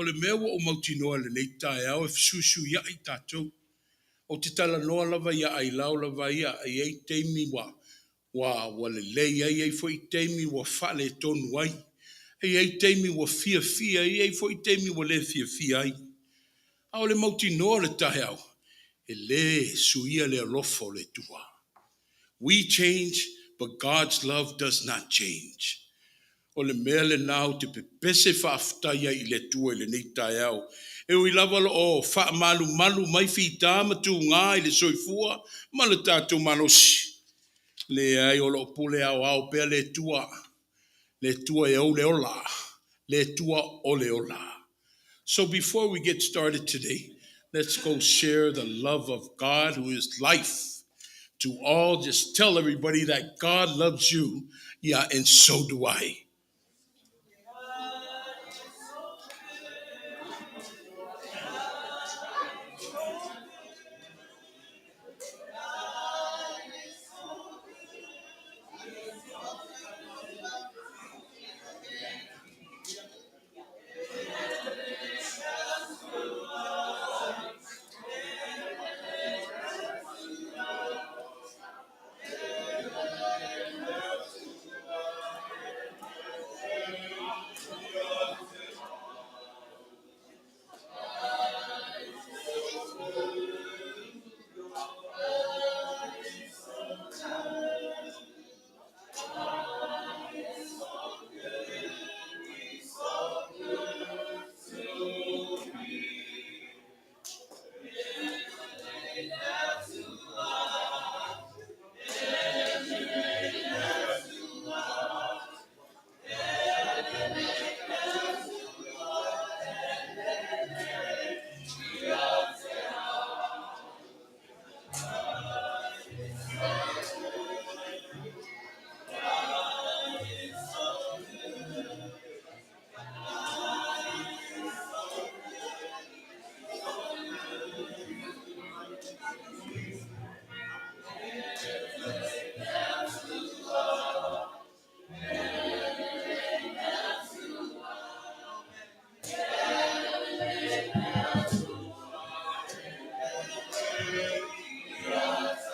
O le mea ua ou mautinoa i lenei taeao e fesuisuiai tatou. Ou te talanoa lava ia Ailao lava ia, e i ai taimi ua lelei ai, e i ai foi taimi ua faaletonu ai. E i ai taimi ua fiafia ai, e i ai foi taimi ua le fiafia ai. A o le mautinoa o le taeao, e le suia le alofa o le Atua. We change, but God's love does not change. O le mea lena ou te pepese faafetai ai i le Atua i lenei taeao. E ui lava o lo o faamalumalu mai fita ma tuga i le soifua ma le tatou malosi. Leai, o lo o pule aoao pea le Atua. Le Atua e ou le ola. Le Atua o le ola. So before we get started today, let's go share the love of God, who is life, to all. Just tell everybody that God loves you. Yeah, and so do I.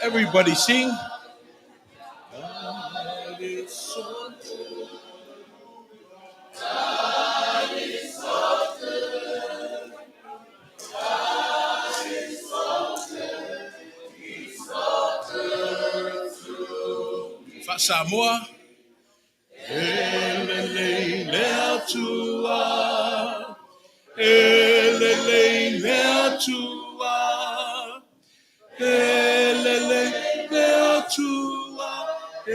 Everybody sing. God is so good. God is so good. God is so good. He's so good to me. Faa-Samoa. E lelei le Atua. E lelei le Atua. E lelei le Atua. E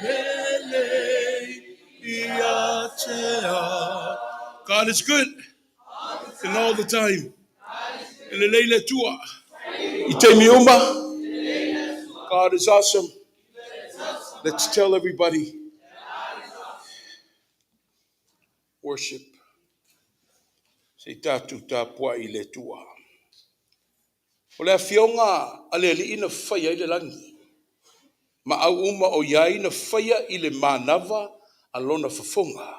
lelei ia te au. God is good and all the time. E lelei le Atua. I taimi uma. God is awesome. Let's tell everybody. Worship. Se i tatou tapuai i le Atua. O le afioga a le Alii na faia ai le lagi. Ma au uma o i ai na faia i le manava a lona fofoga.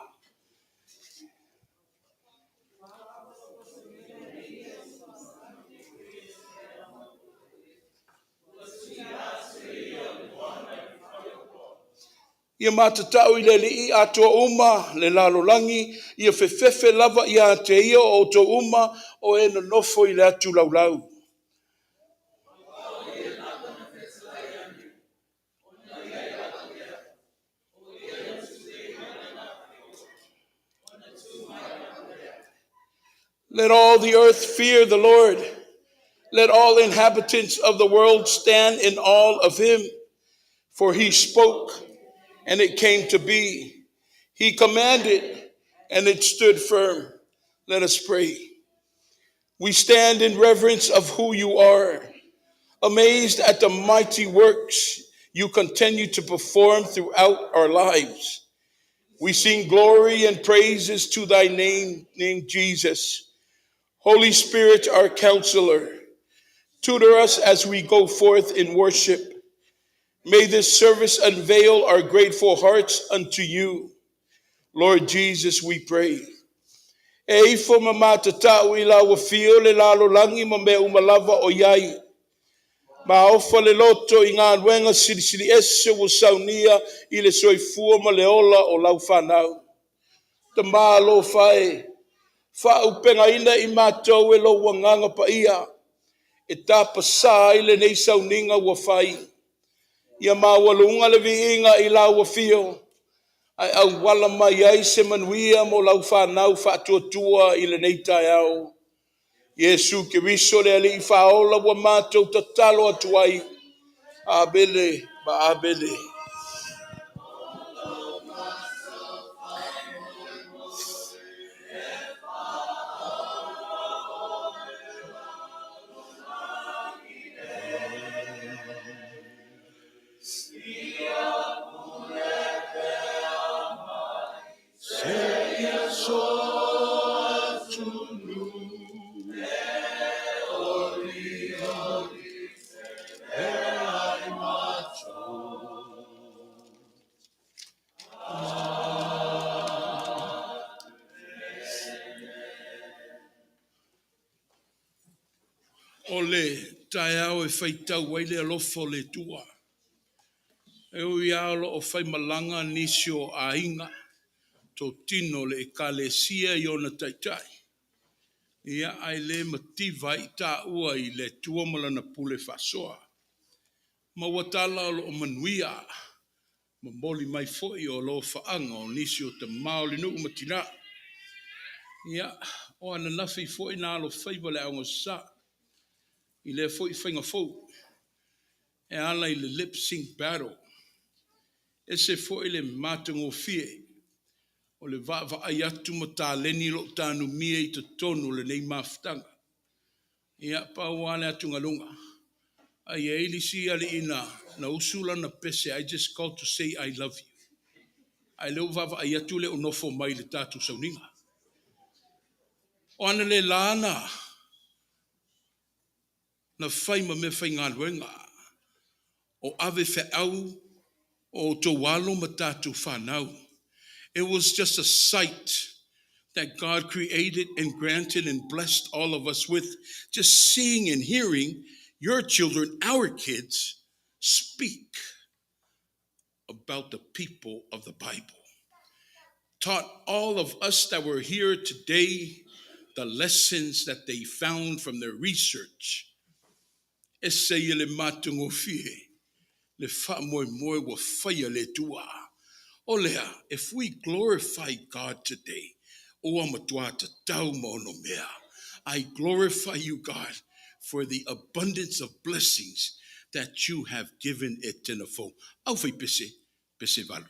Ia matatau i le Alii atoa uma le lalolagi, ia fefefe lava ia te ia o outou uma o e nonofo i le atu laulau. Let all the earth fear the Lord. Let all inhabitants of the world stand in awe of him. For he spoke, and it came to be. He commanded, and it stood firm. Let us pray. We stand in reverence of who you are, amazed at the mighty works you continue to perform throughout our lives. We sing glory and praises to thy name, Jesus. Holy Spirit, our counselor, tutor us as we go forth in worship. May this service unveil our grateful hearts unto you. Lord Jesus, we pray. E ifo ma matatau i lau afio le lalolagi ma mea uma lava o i ai. Maofa le loto i galuega silisili ese ua saunia i le soifua ma le ola o lau fanau. Tama alofa e, faaauupegaina i matou e lou Agaga Paia e tapasa ai lenei sauniga ua fai. Ia maualuga le viiga i lau afio ae auala mai ai se manuia mo lau fanau faatuatua i lenei taeao. Iesu Keriso le Alii Faaola ua matou tatalo atu ai. Amene ma amene. Seia soa O le taeao e faitau ai le alofa o le Atua. E ui lava o lo o faimalaga nisi o aiga, totino o le ekalesia i ona taitai, ia ae le mativa ai taua i le Atua ma lana pule faasoa. Maua tala o lo o manuia, momoli mai foi o alofaaga o nisi o tama o le nuu ma tina. Ia, o ananafi foi na alofaiva le Aoga Sasaa i lea foi faiga fou e ala i le lip sync battle. Ese foi le matagofie o le vaavaai atu ma taleni lou tanumia i totonu o lenei mafutaga. Ia, pau lava le atugaluga, ae i ai le isi alii na usu lana pese, I just called to say I love you. Ae lea ua vaavaai atu le o nofo mai i le tatou sauniga. O analeila na fai ma mea faigaluega o ave feau o outou alo ma tatou fanau. It was just a sight that God created and granted and blessed all of us with, just seeing and hearing your children, our kids, speak about the people of the Bible. Taught all of us that were here today the lessons that they found from their research. Ese ia le matagofie le faamoemoe ua faia le Atua. O lea, if we glorify God today, ua matua tatau ma ono mea. I glorify you, God, for the abundance of blessings that you have given e tenafou. Au fai pese, pese valu.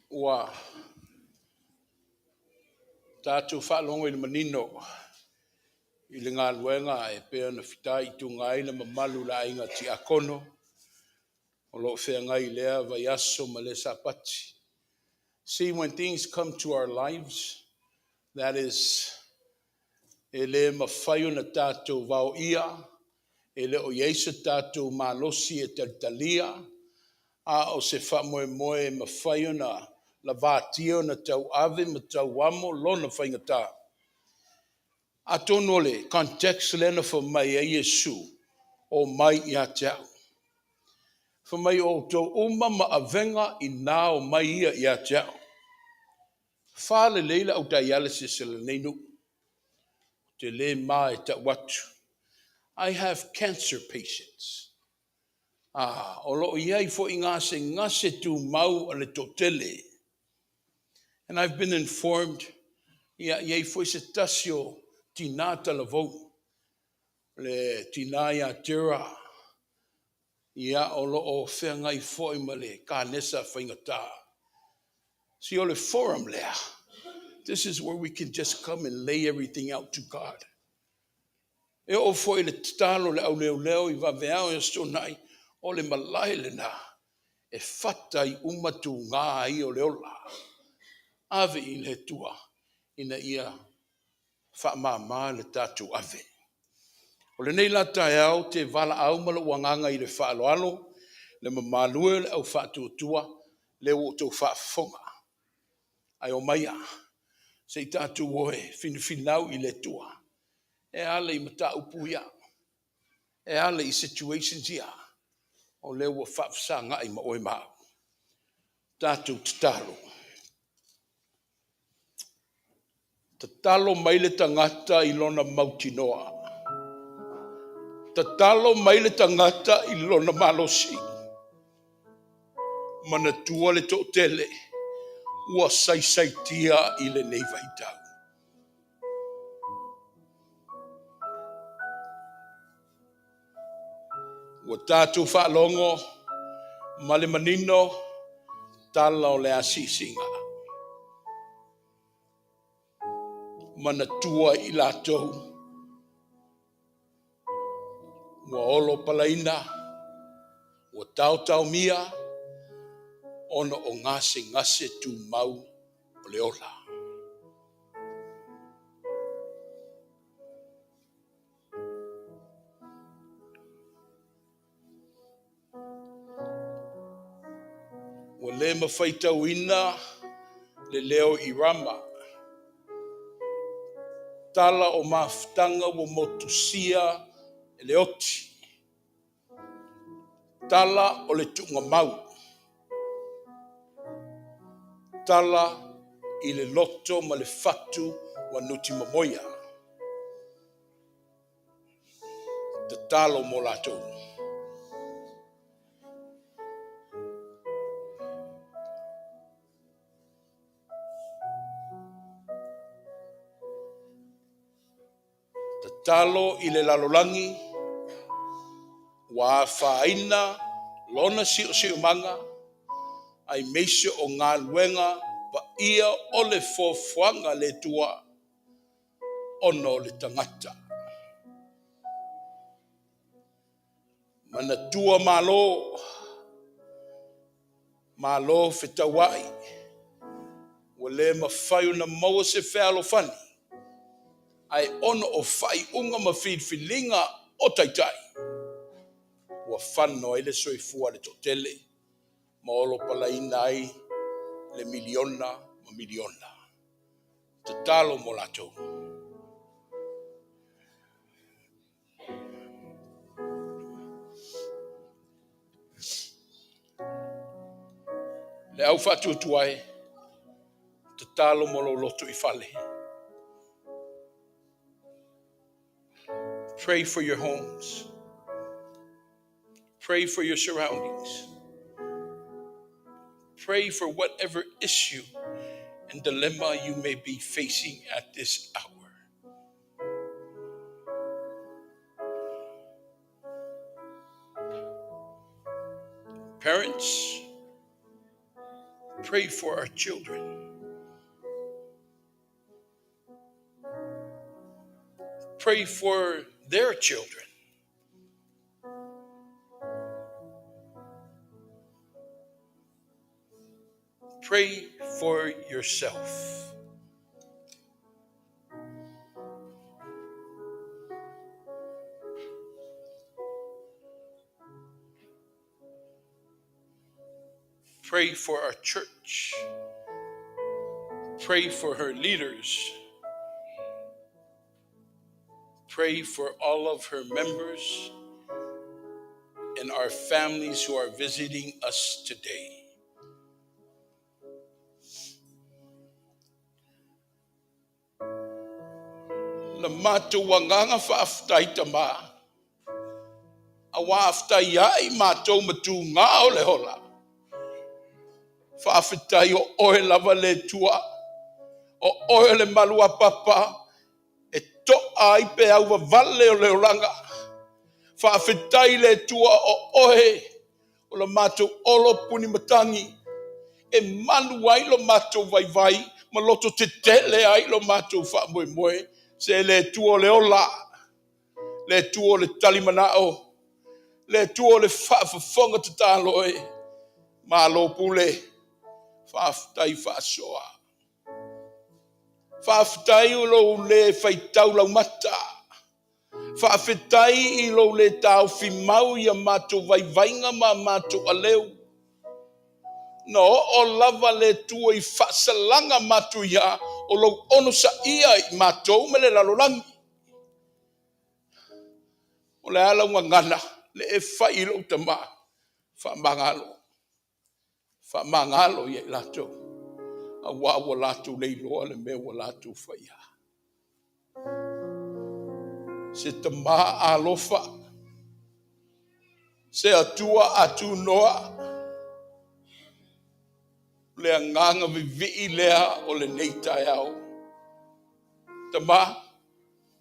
Ua tatou faalogo i le manino i le galuega e pei ona fitaituga ai le mamalu o le aiga tiakono o lo o feagai i lea vaiaso ma lea Sapati. See, when things come to our lives, that is, e le mafai ona tatou vaoia, e le o i ai se tatou malosi e talitalia, a o se faamoemoe e mafai ona lavatia ona tauave ma tauamo lona faigata. Atonu o le context lea na fai mai ai Iesu, omai ia te au. Fai mai o outou uma ma avega ina omai ia ia te au. Fa lelei le au dialysis a lenei nuu. Ou te le ma e tau atu. I have cancer patients. Ah, o lo o i ai foi gasegase tumau a le toatele. And I've been informed, ia i ai foi se tasi o tina talavou, le tina ia Tera, ia o lo o feagai foi ma le kanesa faigata. See, o le forum lea, this is where we can just come and lay everything out to God. E oo foi i le tatalo le auleoleo i vaveao i Aso Toonai, o le malae lena e fata ai uma tuga ia o le ola. Ave i le Atua ina ia faamama le tatou ave. O lenei la taeao ou te valaau ma lou agaga i le faaaloalo, le mamalu e o le au faatuatua, lea ua outou faafofoga. Ae omaia, se i tatou o e finafinau i le Atua e ala i mataupu ia, e ala i situations ia, o lea ua faafesagai ma oe ma au. Tatou tatalo. Tatalo mai le tagata i lona mautinoa. Tatalo mai le tagata i lona malosi. Manatua le toatele ua saisaitia i lenei vaitau. Ua tatou faalogo ma le manino tala o le asiasiga. Manatua i latou ua olo palaina, ua taotaomia ona o gasegase tumau o le ola. le mafaitauina le leo i Rama. Tala o mafutaga ua motusia e le oti. Tala o le tuugamau. Tala i le loto ma le fatu ua nutimamoia. Tatalo mo latou. Tatalo i le lalolagi ua afaina lona siosiomaga aemaise o galuega paia o le foafoaga a le Atua ona o le tagata. Manatua Malo, Malo fetauai, ua le mafai ona maua se fealofani, ae ona o faaiuga ma filifiliga o taitai, ua fano ai le soifua o le toatele ma olopalaina ai le miliona ma miliona. Tatalo mo latou. Le au faatuatua e, tatalo mo lou loto i fale. Pray for your homes. Pray for your surroundings. Pray for whatever issue and dilemma you may be facing at this hour. Parents, pray for our children. Pray for their children. Pray for yourself. Pray for our church. Pray for her leaders. Pray for all of her members and our families who are visiting us today. Na matou agaga faafetai Tama, auā fetaiai matou ma tugā o le ola. Faafetai o oe lava le Atua, o oe o le maluapapa e to'a ai peau vavale o le olaga. Faafetai le Atua o oe o le matou olo puni matagi e malu ai lo matou vaivai ma loto tetele ai lo matou faamoemoe. Se le Atua o le ola, le Atua o le talimanao, le Atua o le faafofoga tatalo e, malo pule, faafetai faasoa. Faafetai i lou le faitau laumata. Faafetai i lou le taofi mau i a matou vaivaiga ma a matou aleu. Na oo lava le Atua i faasalaga matuia o lou onosaia i matou ma le lalolagi. O le a lau gagana le e fai i lou tama? Faamagalo. Faamagalo ia i latou, auā ua latou le iloa le mea ua latou faia. Se tama alofa, se Atua atunoa, le agaga vivii lea o lenei taeao. Tama,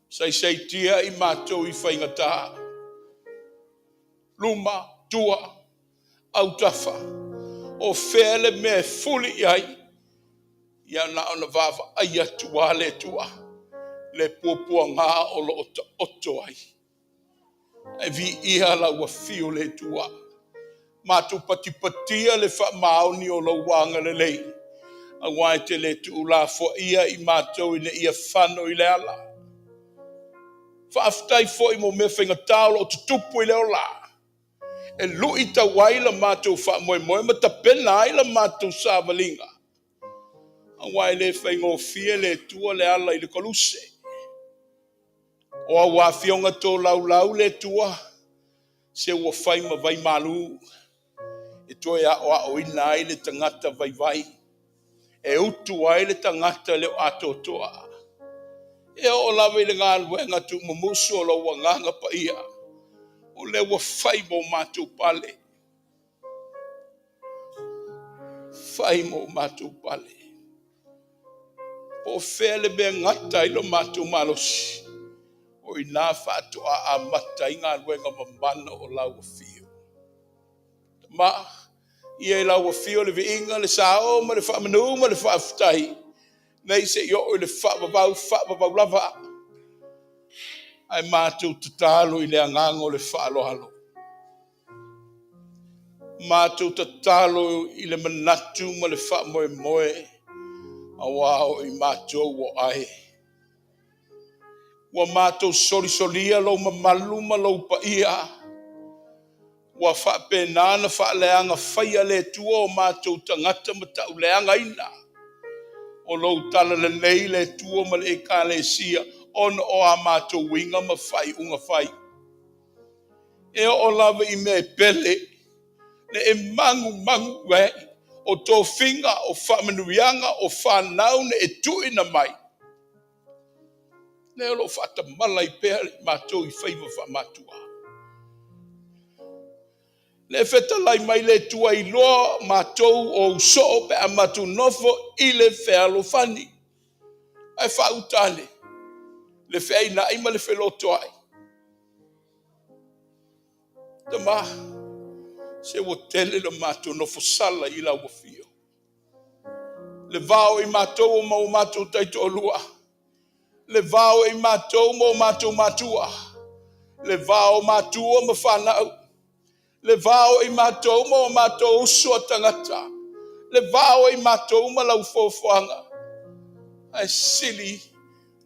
saisaitia i matou i faigata, luma, tua, autafa, o fea le mea e fuli i ai, ia na ona vaavaai atu lava le Atua, le puapuaga o lo o taoto ai. Ae viia lau afio le Atua. Matou patipatia le faamaoni o lou agalelei, aua e te le tuulafoaia i matou ina ia fano i le ala. Faafetai foi mo mea faigata o lo o tutupu i le ola. E lu'itau ai la matou faamoemoe ma tapena ai la matou savaliga. Aua e le faigofie le Atua le ala i le koluse. O au afioga tolaulau le Atua, se ua fai ma vaimalu e toe aoaoina ai le tagata vaivai, e utu ai le tagata e le o atoatoa. E oo lava i le galuega tuumumusu o lou agaga paia, o lea ua fai mo matou pale. Fai mo matou pale. Po o fea le mea e gata ai lo matou malosi, o i ina faatoa amata ai galuega mamana o lau afio. Ma ia i lau afio le viiga, le sao ma le faamanu ma le faafetai, nei se i oo i le faavavau, faavavau lava. Ae matou tatalo i le agaga o le faaaloalo. Matou tatalo i le manatu ma le faamoemoe, aua o i matou o ai. Ua matou solisolia lou mamalu ma lou paia. Ua faapena na faaleaga faia le Atua o matou tagata ma tauleagaina o lou talalelei le Atua ma le Ekalesia ona o a matou uiga ma faaiuga fai. E oo lava i mea e pele, le e magumagu ai o tofiga, o faamanuiaga, o fanau na e tuuina mai. Lea o lo o faatamala ai pea i matou i faiva faamatua. Le fetalai mai le Atua iloa matou o ou soo pe a matou nofo i le fealofani. Ae faauta ane le feainai ma le felotoai. Tama, se ua tele le matou nofosala i lau afio. Le va o i matou ma o matou taitoalua, le va o i matou ma o matou matua, le va o matua ma fanau, le va o i matou ma o matou uso a tagata, le va o i matou ma lau foafoaga. Ae sili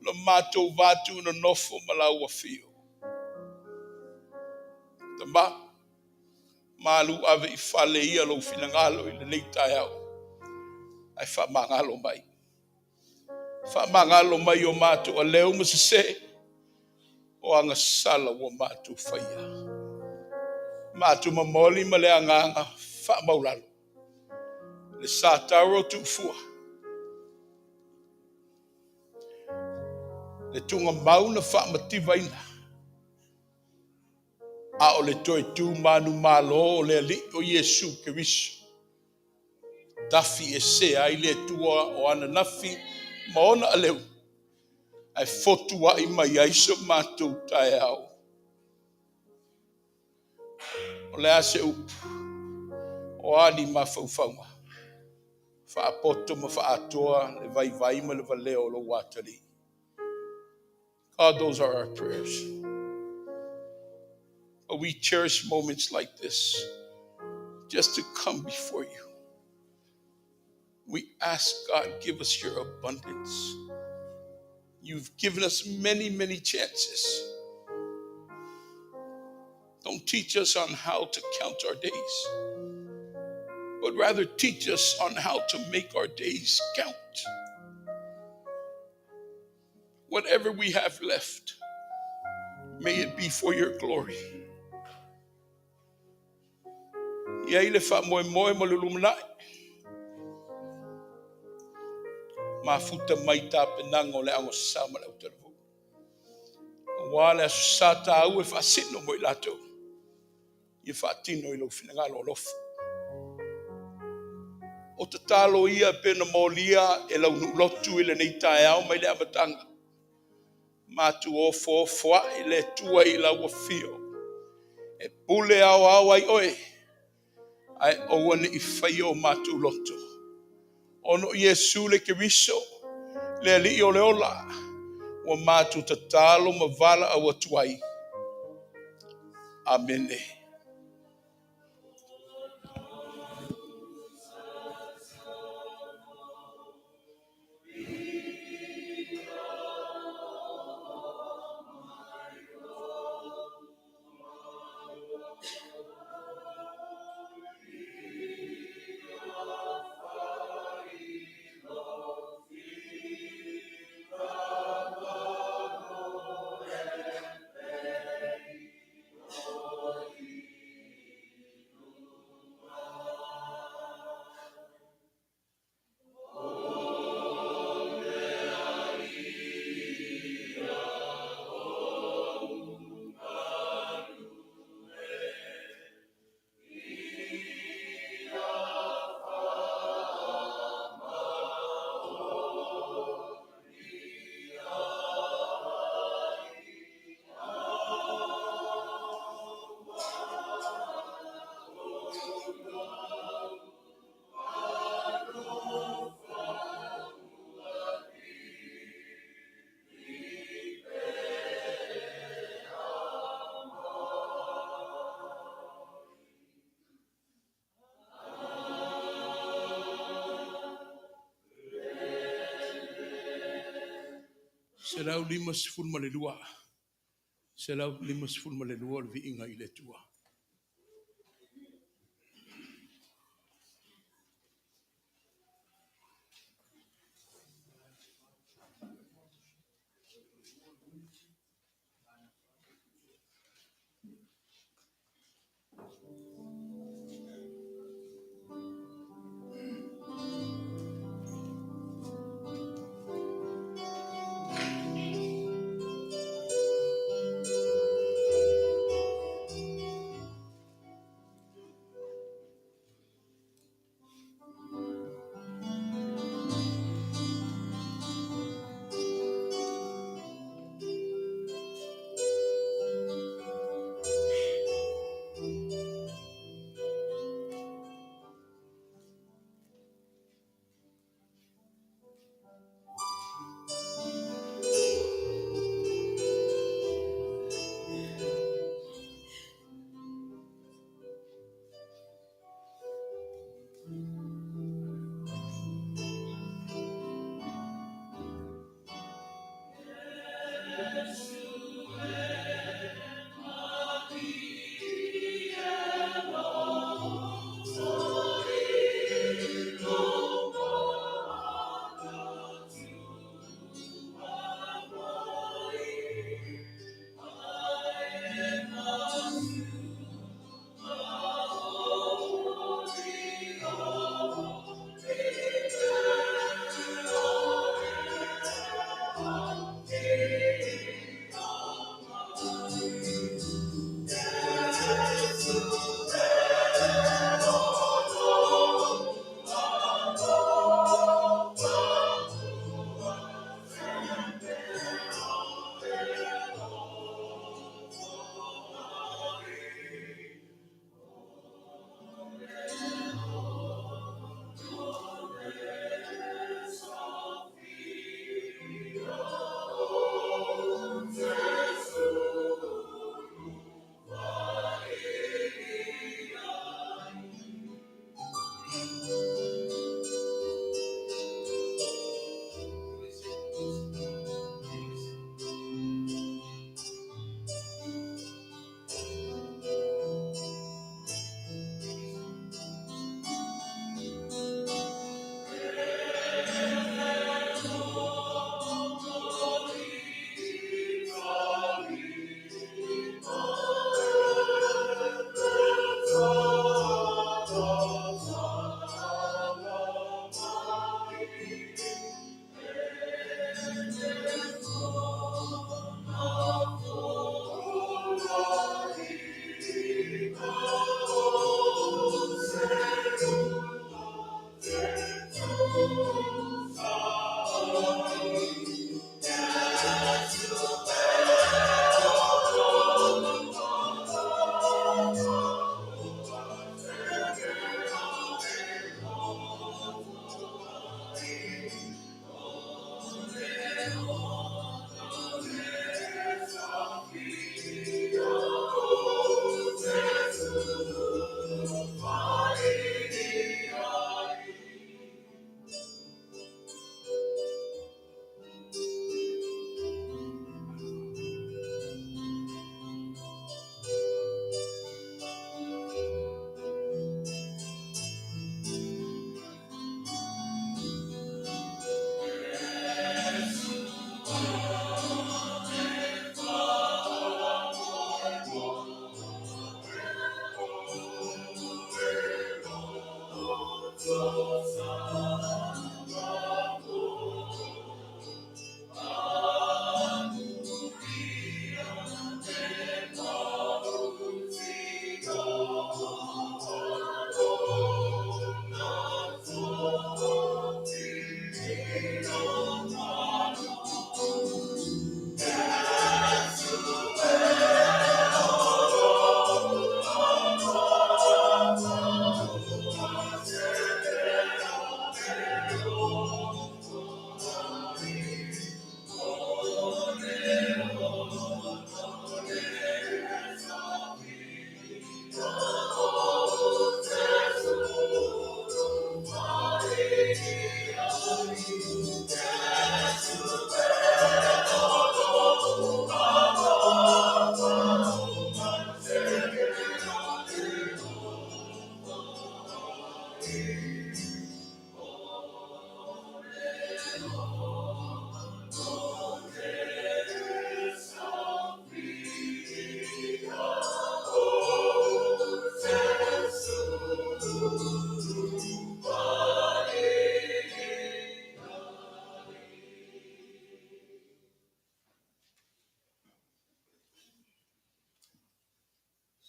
lo matou va tuunonofo ma lau afio. Tama, malu ave i fale ia lou finagalo i lenei taeao, ae faamagalo mai. Faamagalo mai o matou aleu ma sese, o agasala ua matou faia. Matou momoli ma le agaga faamaulalo. Le sa tauro tuufua. Le tuugamau na faamativaina. A o le toe tu manumalo o le Alii o Iesu Keriso. Tafi esea ai le Atua o ananafi ma ona aleu, ae fotuai mai ai so matou taeao. O le a se upu, o a ni mafaufauga, faapoto ma faaatoa le vaivai ma le valeo o lou atalii. God, those are our prayers. But we cherish moments like this just to come before you. We ask God, give us your abundance. You've given us many, many chances. Don't teach us on how to count our days, but rather teach us on how to make our days count. Whatever we have left, may it be for your glory. I ai le faamoemoe mo le lumanai. Mafuta mai tapenaga o le aogasa ma le autalavou. Aua le aso sa tāua e faasino mo i latou. Ia faatino i lou finagalo alofa. O tatalo ia pe na molia e lau nuulotu i lenei taeao mai le amataga. Matou ofoofo ai le Atua i lau afio. E pule aoao ai oe. Ae aua ne i faia o matou loto. Ona o Iesu le Keriso, le Alii o le ola, ua matou tatalo ma valaau atu ai. Amene. 152, 152 o le viiga i le Atua.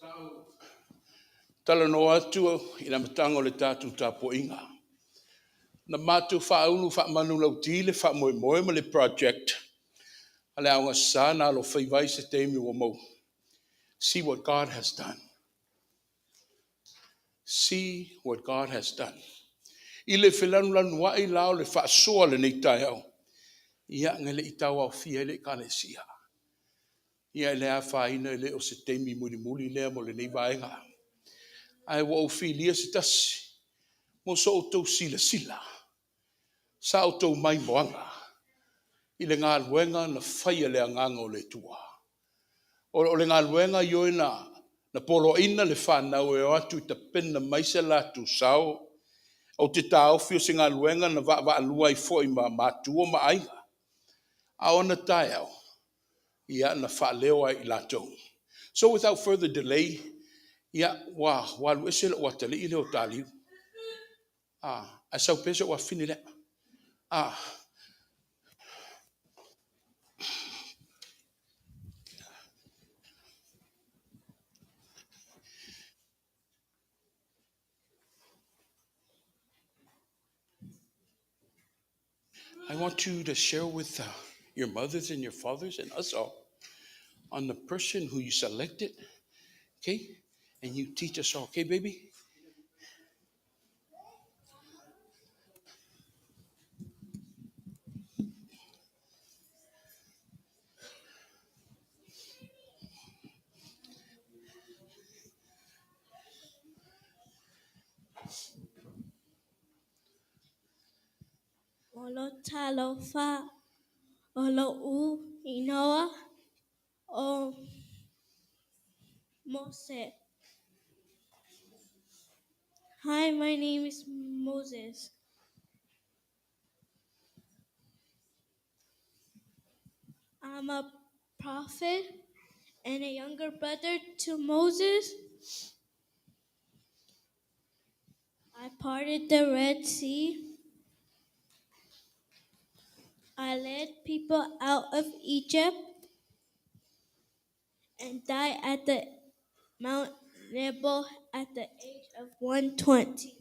Sa ou talanoa atu i le amataga o le tatou tapuaiga. Na matou faaulu faamanulauti le faamoemoe ma le project a le Aoga Sa na alofaiva ai se taimi ua maua. See what God has done. See what God has done. I le felanulanuai la o le faasoa lenei taeao, ia na le i tauaofia ai le ekalesia. Ia e le afaina e le o se taimi mulimuli lea mo lenei vaega. Ae ua ou filia se tasi mo so outou silasila, sa outou maimoaga i le galuega na faia e le Agaga o le Atua. O le galuega ioe na poloaiina le fanau e o atu e tapena mai se latou sao. Ou te taofi o se galuega na vaavaalua ai foi ma matua ma aiga. A o ana taeao, ia na faaleo lava e i latou. So without further delay, ia ua alu ese lou atalii lea o Taliu. Ah, ae sau pea si ou afafine lea. Ah, I want you to share with your mothers and your fathers and us all on the person who you selected, okay? And you teach us all, okay, baby? O lo talofa o lo'u inoa o Mose. Hi, my name is Moses. I'm a prophet and a younger brother to Moses. I parted the Red Sea. I led people out of Egypt and died at the Mount Nebo at the age of 120.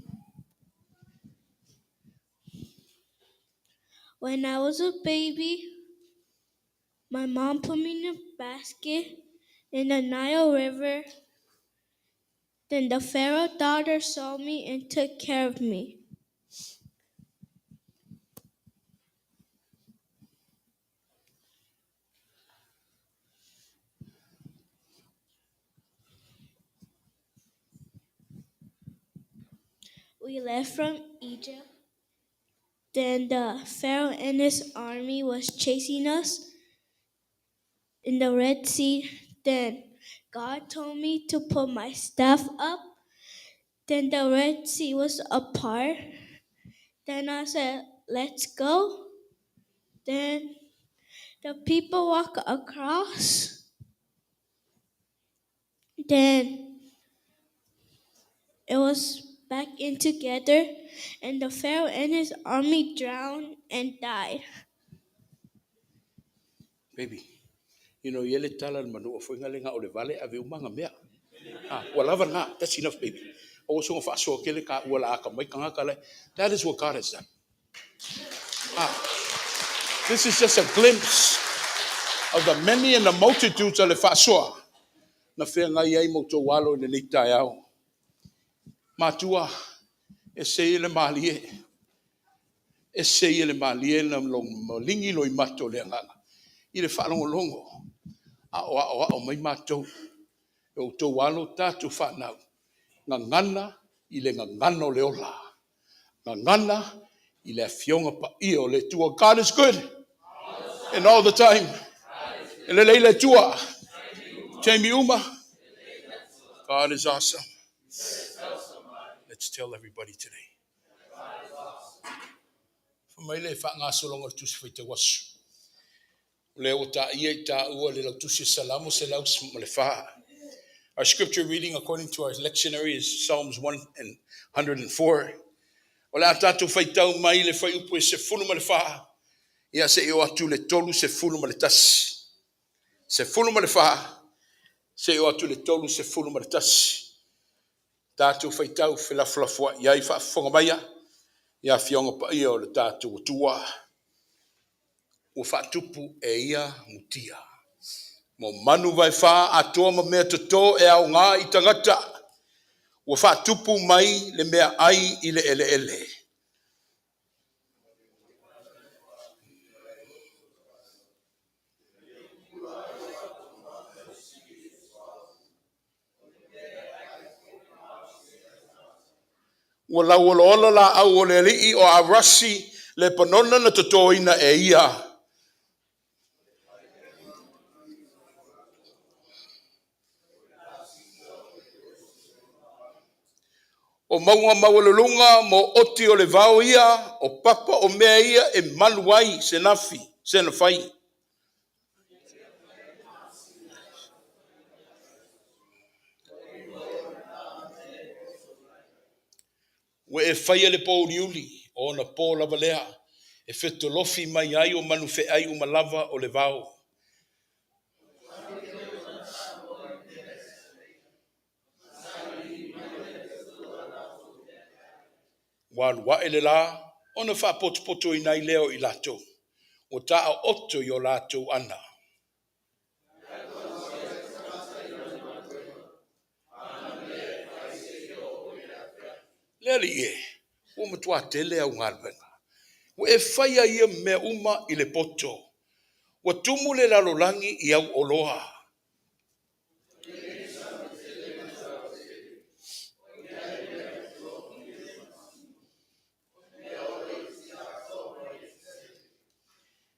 When I was a baby, my mom put me in a basket in the Nile River. Then the Pharaoh's daughter saw me and took care of me. We left from Egypt. Then the Pharaoh and his army was chasing us in the Red Sea. Then God told me to put my staff up. Then the Red Sea was apart. Then I said, Let's go. Then the people walk across. Then it was back in together, and the Pharaoh and his army drowned and died. Baby, you know, e le tala le manua foi ngale nga o le vale ave umanga mea. Ah, ua lava na, that's enough, baby. O so faasoa kele ka ua la aka mai kangaka le. That is what God has done. Ah, this is just a glimpse of the many and the multitudes o le faasoa na feagai ai ma outou alo i lenei taeao. Matua, e se i le malie, e se i le malie na lo malingi loimato o le agaga i le faalogologo a o aoao mai matou e outou alo tatou fanau, gagana i le gagana o le ola, gagana i le afioga paia o le Atua. God is good and all the time. E lelei le Atua. Taimi uma. God is awesome. Let's tell everybody today. Fai mai le faagasologa o le Tusi Faitau Aso. O lea ua taia i taua le lautusi o Salamo 104. Our scripture reading according to our lectionary is Psalms 104. O le a tatou faitau mai le fuaiupu e 14, ia seia oo atu le 31. 14, Seia oo atu i le 31. Tatou faitau felafolafoai ai faafofoga maia i afioga paia o le tatou Atua ua faatupu e ia mutia. Mo manu vaefa atoa ma mea toto e aoga i tagata ua faatupu mai le mea ai i le eleele. Ua lauolaola laau o le alii o Arasi Lepanona na totoina e ia. O mauga maualuluga mo oti o le vao ia, o papa o mea ia e malu ai se nafi, se na fai. Ua e faia le pouliuli o ona po lava lea, e fetolofi mai ai o manu feai uma lava o le vao. Ua alu ae le la, ona faapotopotoina ai lea o i latou, ua taaooto i o latou ana. Le Alii e, ua matua tele au galuega. Ua e faia ia mea uma i le poto. Ua tumu le lalolagi i au oloa.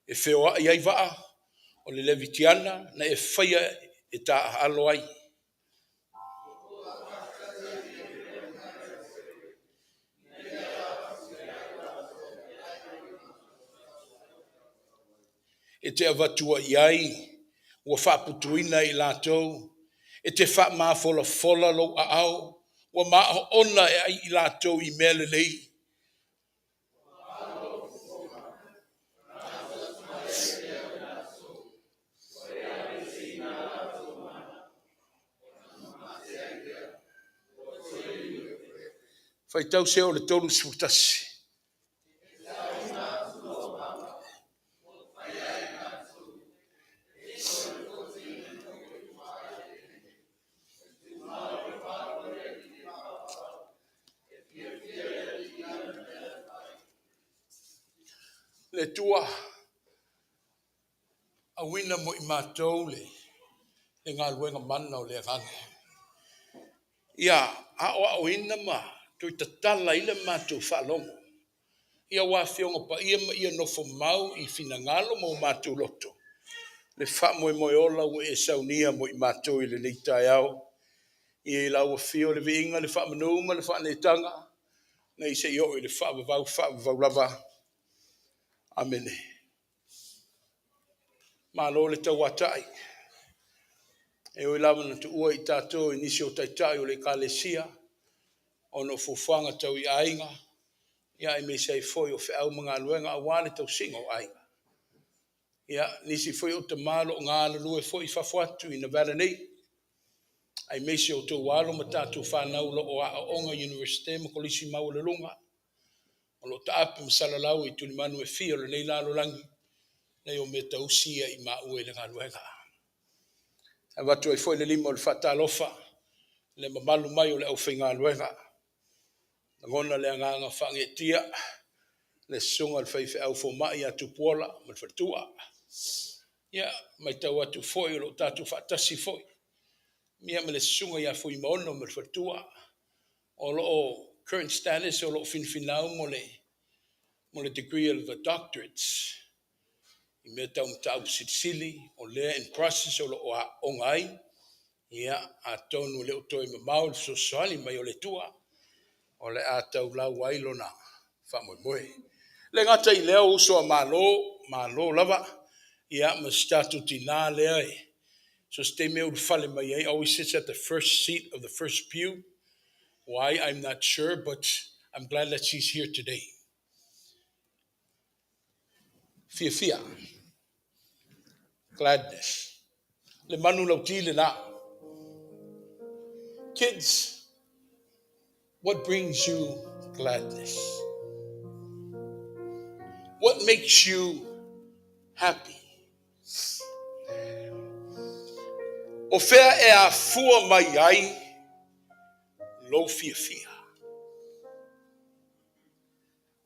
E feoai ai vaa o le Levitiana na e faia e taaalo ai. E te avatua i ai ua faaputuina i latou, e te faamafolafola lou aao, ua maoona e ai i latou i mea lelei. Faitau se o le 31. Le Atua, auina mo i matou le galuega mana o le Agaga. Ia aoaoina ma toe tatala ai le matou faalogo i ua Afioga Paia ma ia nofo mau i finagalo ma o matou loto le faamoemoe ola ua e saunia mo i matou i lenei taeao. Ia i lau afio le viiga, le faamanu ma le faaneetaga, nei se i oo i le faavavau, faavavau lava. Amene. Malo le tauatai. E ui lava na tuua i tatou i nisi o taitai o le Ekalesia ona o fuafuaga tau i aiga, ia aemaise ai foi o feau ma galuega aua le tausiga o aiga. Ia, nisi foi o tama o lo o galulue foi i fafo atu i Nevada nei, aemaise o outou alo ma tatou fanau o lo o aooga i Iunivesite ma Kolisi maualuluga, o lo o taape ma salalau i tulimanu e fia o lenei lalolagi, nei o mea tausi ia i maua i le galuega. E avatu ai foi le lima o le faatalofa le mamalu mai o le aufaigaluega. Lagona le agaga faageetia le susuga i le faifeau fomai ia Tupuola ma le faletua. Ia, matau atu foi o lo o tatou faatasi foi ia ma le susuga ia Fuimaono ma le faletua, o lo o current status o lo o finafinau mo le degree of the doctorates i mea tau mataupu silisili, o lea in process o lo o aooga ai. Ia, atonu e le o toe mamao le fesoasoani mai o le Atua o le a taulau ai lona faamoemoe. Le gata i lea, o uso a Malo, Malo lava, ia ma si tatou tinā lea e so se taimi e ulufale mai ai, always sits at the first seat of the first pew. Why, I'm not sure, but I'm glad that she's here today. Fiafia. Gladness. Le manu lauti lena. Kids, what brings you gladness? What makes you happy? O fea e afua mai ai lou fiafia?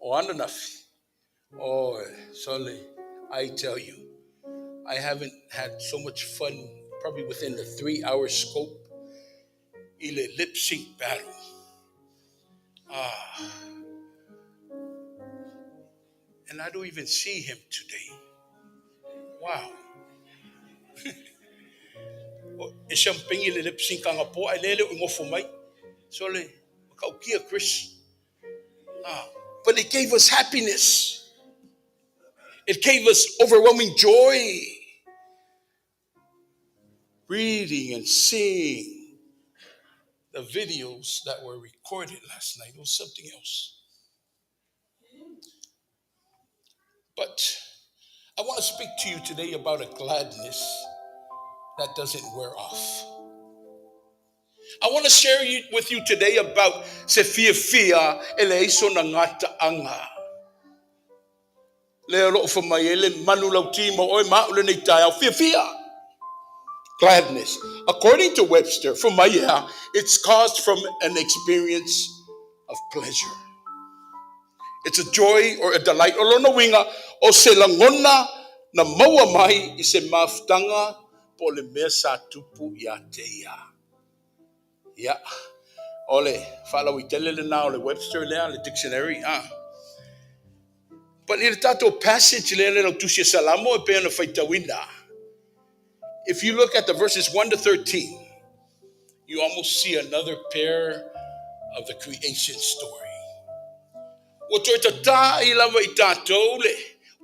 O ananafi, oh, sole, I tell you, I haven't had so much fun probably within the 3-hour scope i le lip sync battle. Ah. And I don't even see him today. Wow. E siampengi le lip sync anga po ai lele o ngofo mai. Sole, makaukia Chris. Ah, but it gave us happiness. It gave us overwhelming joy. Reading and seeing the videos that were recorded last night was something else. But I want to speak to you today about a gladness that doesn't wear off. I want to share with you today about se fiafia e leai sona gataaga. Lea o loo fai mai ai le manu lauti mo oe ma a'u lenei taeao fiafia. Gladness. According to Webster, from my yeah, it's caused from an experience of pleasure. It's a joy or a delight. O lona uiga o se lagona na maua mai i se mafutaga po o le mea sa tupu ia te ia. Ia, o le faalauaitele lenā o le Webster lea, le dictionary, ah. But i le tatou passage lea le lautusi e Salamo e pei ona faitauina. If you look at the verses 1 to 13, you almost see another pair of the creation story. Ua toe tata'i lava i tatou le,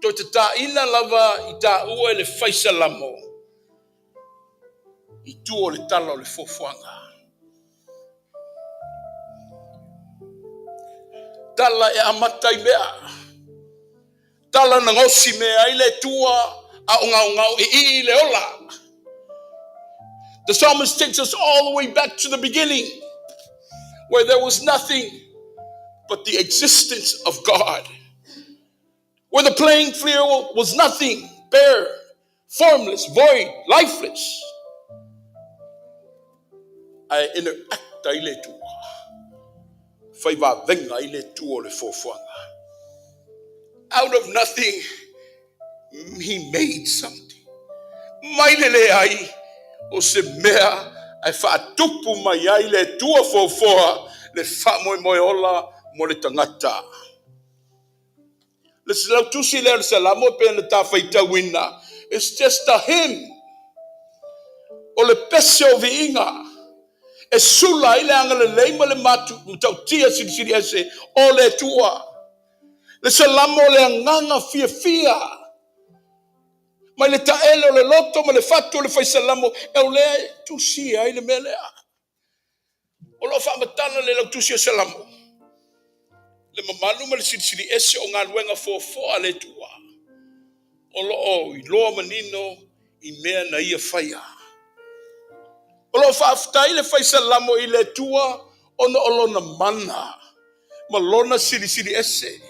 toe tataʻina lava i taua e le fai Salamo i tua o le tala o le foafoaga. Tala e amata i mea. Tala na gaosi mea ai le Atua a o gaogao i i le ola. The psalmist takes us all the way back to the beginning, where there was nothing but the existence of God, where the playing field was nothing, bare, formless, void, lifeless. Ae interact ai le Atua. Fai vavenga ai le Atua o le foafoaga. Out of nothing, he made something. Mai le leai o se mea ae faatupu mai ai le Atua foafoa le faamoemoe ola mo le tagata. Le lautusi lea o le Salamo e pei ona ta faitauina, it's just a hymn. O le pese o viiga e sula ai le agalelei ma le matautia silisili ese o le Atua. Le Salamo o le agaga fiafia mai le taele o le loto ma le fatu o le fai Salamo e o lea e tusia ai le mea lea. O loo faamatala le lautusi o Salamo le mamalu ma le silisili ese o galuega foafoa a le Atua o loo iloa manino i mea na ia faia. O loo faafetai le fai Salamo i le Atua ona o lona mana ma lona silisili ese.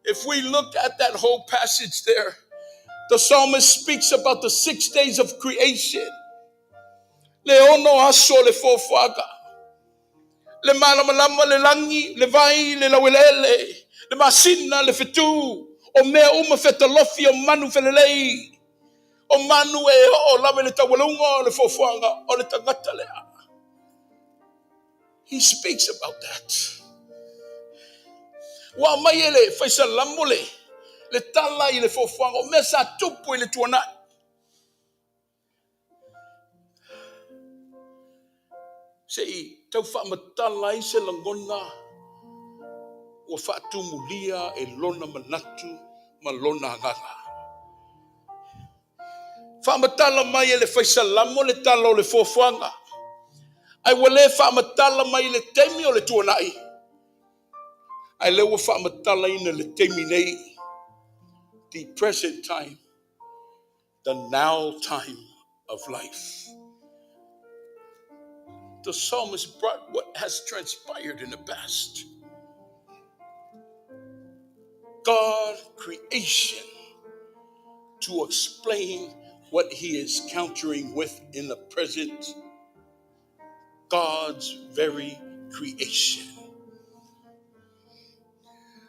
If we look at that whole passage there, the psalmist speaks about the 6 days of creation. Le 6 aso o le foafoaga. Le malamalama, le lagi, le vai, le laueleele, le masina, le fetu, o mea uma fetalofi o manu felelei, o manu e oo lava i le taualuga o le foafoaga o le tagata lea. He speaks about that. Ua aumai e le fai Salamo le tala i le foafoaga o mea sa tupu i le tuanai. Se i tau faamatala ai se lagona ua faatumulia e lona manatu ma lona agaga. Faamatala mai e le fai Salamo le tala o le foafoaga. Ae ua le faamatala mai le taimi o le tuanai. Ae lea ua faamatalaina le taimi nei. The present time. The now time of life. The psalmist brought what has transpired in the past. God creation to explain what he is countering with in the present, God's very creation.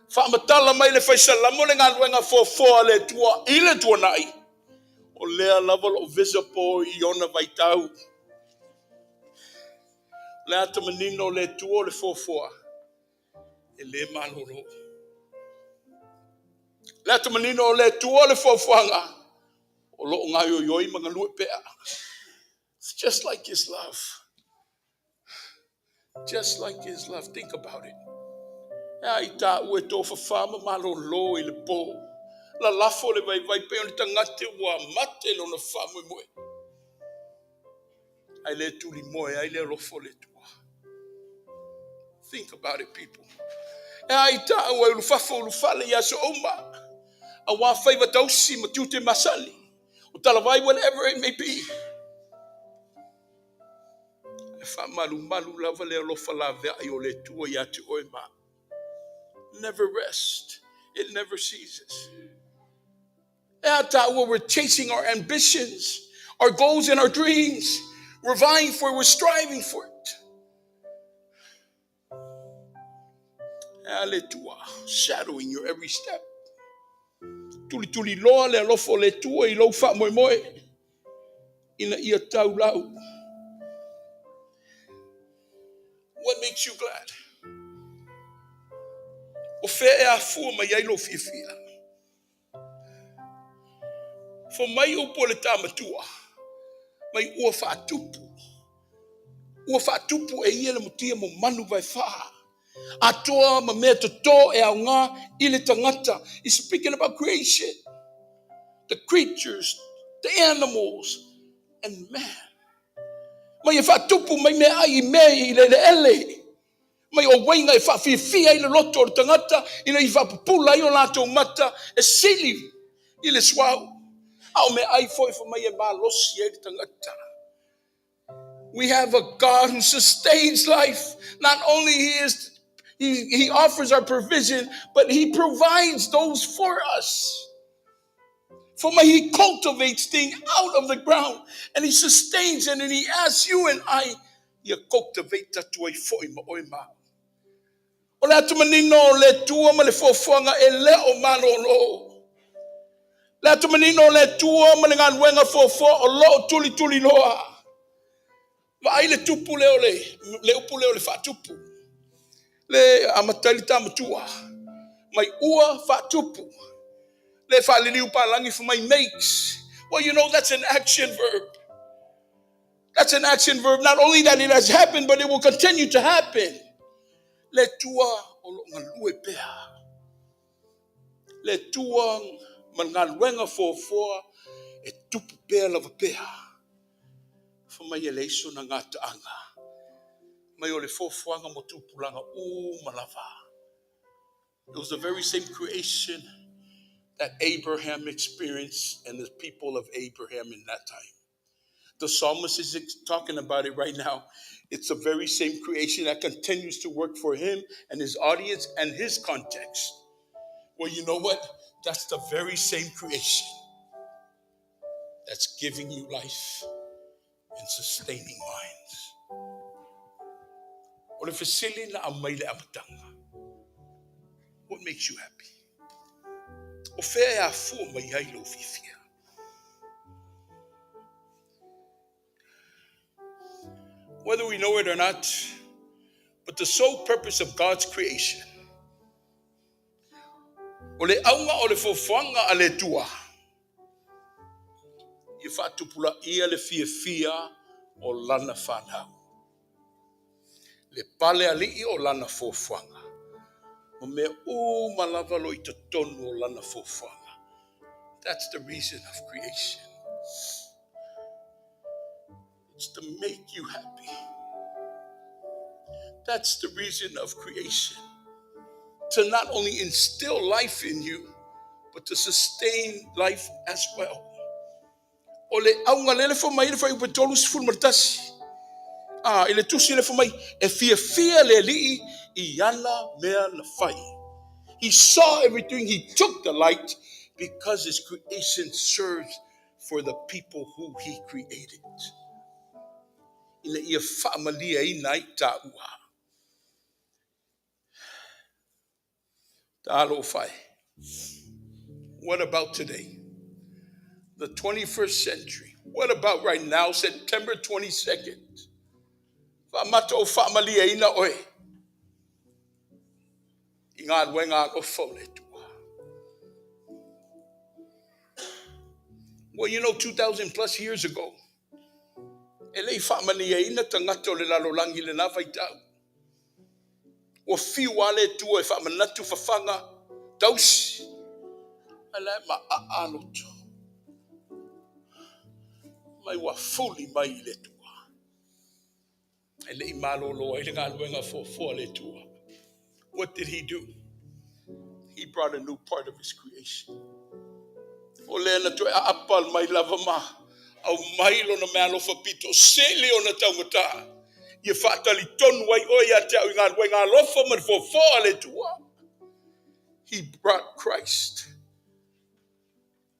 Faamatala mai le faisalamo le galuega foafoa a le Atua i le tuanai, o lea lava o lo o visible i ona vaitau. O le ata manino o le Atua o le foafoa, e le malolo. Le ata manino o le Atua o le foafoaga, o lo o gaoioi ma galue pea. It's just like his love. Just like his love. Think about it. E a i tāua e tofafa ma malolo i le pō. Lalafo le vaivai pei o ni tagata ua mate lona faamoemoe. Ae le tulimoe ai le alofa o le Atua. Think about it, people. E a i tāua e ulufafo ulufale i aso uma. Auā faiva tausi ma tiute masani. O talavai, whatever it may be. E faamalumalu lava le alofa laveai o le Atua ia te oe ma au. Never rest. It never ceases. E a tāua, we're chasing our ambitions, our goals and our dreams. We're vying for it, we're striving for it. E a le Atua, shadowing your every step. Tulituliloa le alofa o le Atua i lou faamoemoe ina ia taulau. What makes you glad? O fea e afua mai ai lou fiafia? Fai mai upu o le tamatua, mai ua faatupu. Ua faatupu e ia le mutia mo manu vaefā. Atoa ma mea totō e aoga i le tagata. He's speaking about creation. The creatures, the animals, and man. Mai e faatupu mai meaai i mea i le eleele. Mai o uiga e faafiafia ai le loto o le tagata ina ia faapupula ai o latou mata e sili i le suauu. A o meaai foi fai mai e malosi ai le tagata. We have a God who sustains life. Not only he offers our provision, but he provides those for us. For mai he cultivates things out of the ground and he sustains it, and he asks you and I, ia cultivate atu ai foi ma oe ma au. O le ata manino o le Atua ma le foafoaga e le o malolo. Le ata manino o le Atua ma le galuega foafoa o lo o tulituliloa. Vaai le tupu lea o le, le upu lea o le faatupu. Le amata ai le tamatua. Mai ua faatupu. Le faaliliu palagi fai mai makes. Well, you know, that's an action verb. That's an action verb. Not only that it has happened, but it will continue to happen. Le Atua o lo o galue pea. Le Atua ma le galuega foafoa e tupu pea lava pea. Fai mai e leai sona gataaga. Mai o le foafoaga mo tupulaga uma lava. It was the very same creation that Abraham experienced and the people of Abraham in that time. The psalmist is talking about it right now. It's the very same creation that continues to work for him and his audience and his context. Well, you know what? That's the very same creation that's giving you life and sustaining minds. O le fesili na aumai i le amataga, what makes you happy? O fea e afua mai ai lou fiafia? Whether we know it or not, but the sole purpose of God's creation, o le auga o le foafoaga a le Atua, ia faatupulaia le fiafia o lana fanau. Le pale alii o lana foafoaga, ma mea uma lava o lo o i totonu o lana foafoaga. That's the reason of creation. It's to make you happy. That's the reason of creation. To not only instill life in you, but to sustain life as well. O le auga lele fai mai le fuaiupu 31. A, i le tusi le fai mai, e fiafia le Alii i ana mea na fai. He saw everything, he took delight because his creation serves for the people who he created. Ina ia faamalieina ai taua. Talofa e. What about today? The 21st century. What about right now, September 22nd? Faamata o faamalieina oe i galuega alofa o le Atua. Well, 2,000 plus years ago, e le i faamalieina tagata o le lalolagi i lena vaitau. Ua fiu lava le Atua e faamanatu fafaga tausi. Ae la e maaa loto. Mai ua fuli mai i le Atua. E le i malolo ai le galuega foafoa a le Atua. What did he do? He brought a new part of his creation. O lea na toe aapa mai lava ma aumai lona meaalofa pito sili ona taugata. Ia faatalitonu ai oe ia te au i galuega alofa ma le foafoa a le Atua. He brought Christ.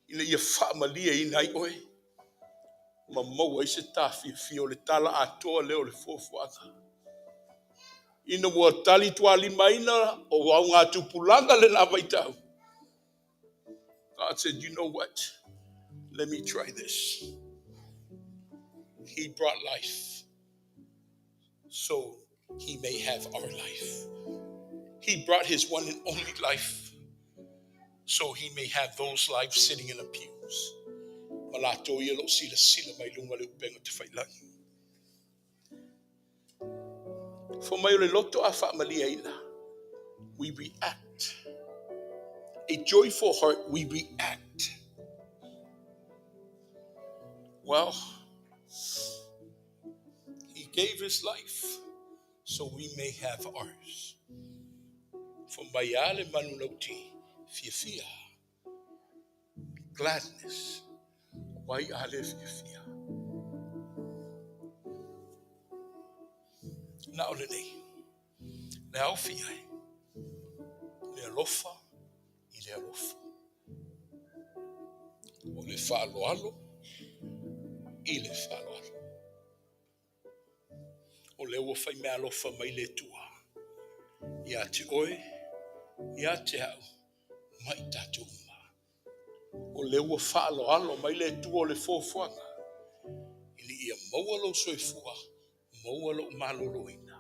Ina ia faamalieina ai oe. Ma maua ai se tafiafia o le tala atoa lea o le foafoaga. Ina ua tali tualimaina o augatupulaga lena vaitau. God said, you know what? Let me try this. He brought life so he may have our life. He brought his one and only life so he may have those lives sitting in the pews. Ma latou ia o lo o silasila mai luga o le upega tafailagi. Fai mai o le loto a faamalieina. We react. A joyful heart, we react. Well, he gave his life so we may have ours. Fai mai a le manulauti, fiafia. Gladness. O ai a le fiafia? Na o lenei. Le aofi ai. Le alofa i le alofa. O le faaaloalo i le faaaloalo. O lea ua fai meaalofa mai le Atua. Ia te oe, ia te au, ma i tatou uma. O lea ua faaaloalo mai le Atua o le foafoaga. Ina ia maua lou soifua, maua lou maloloina.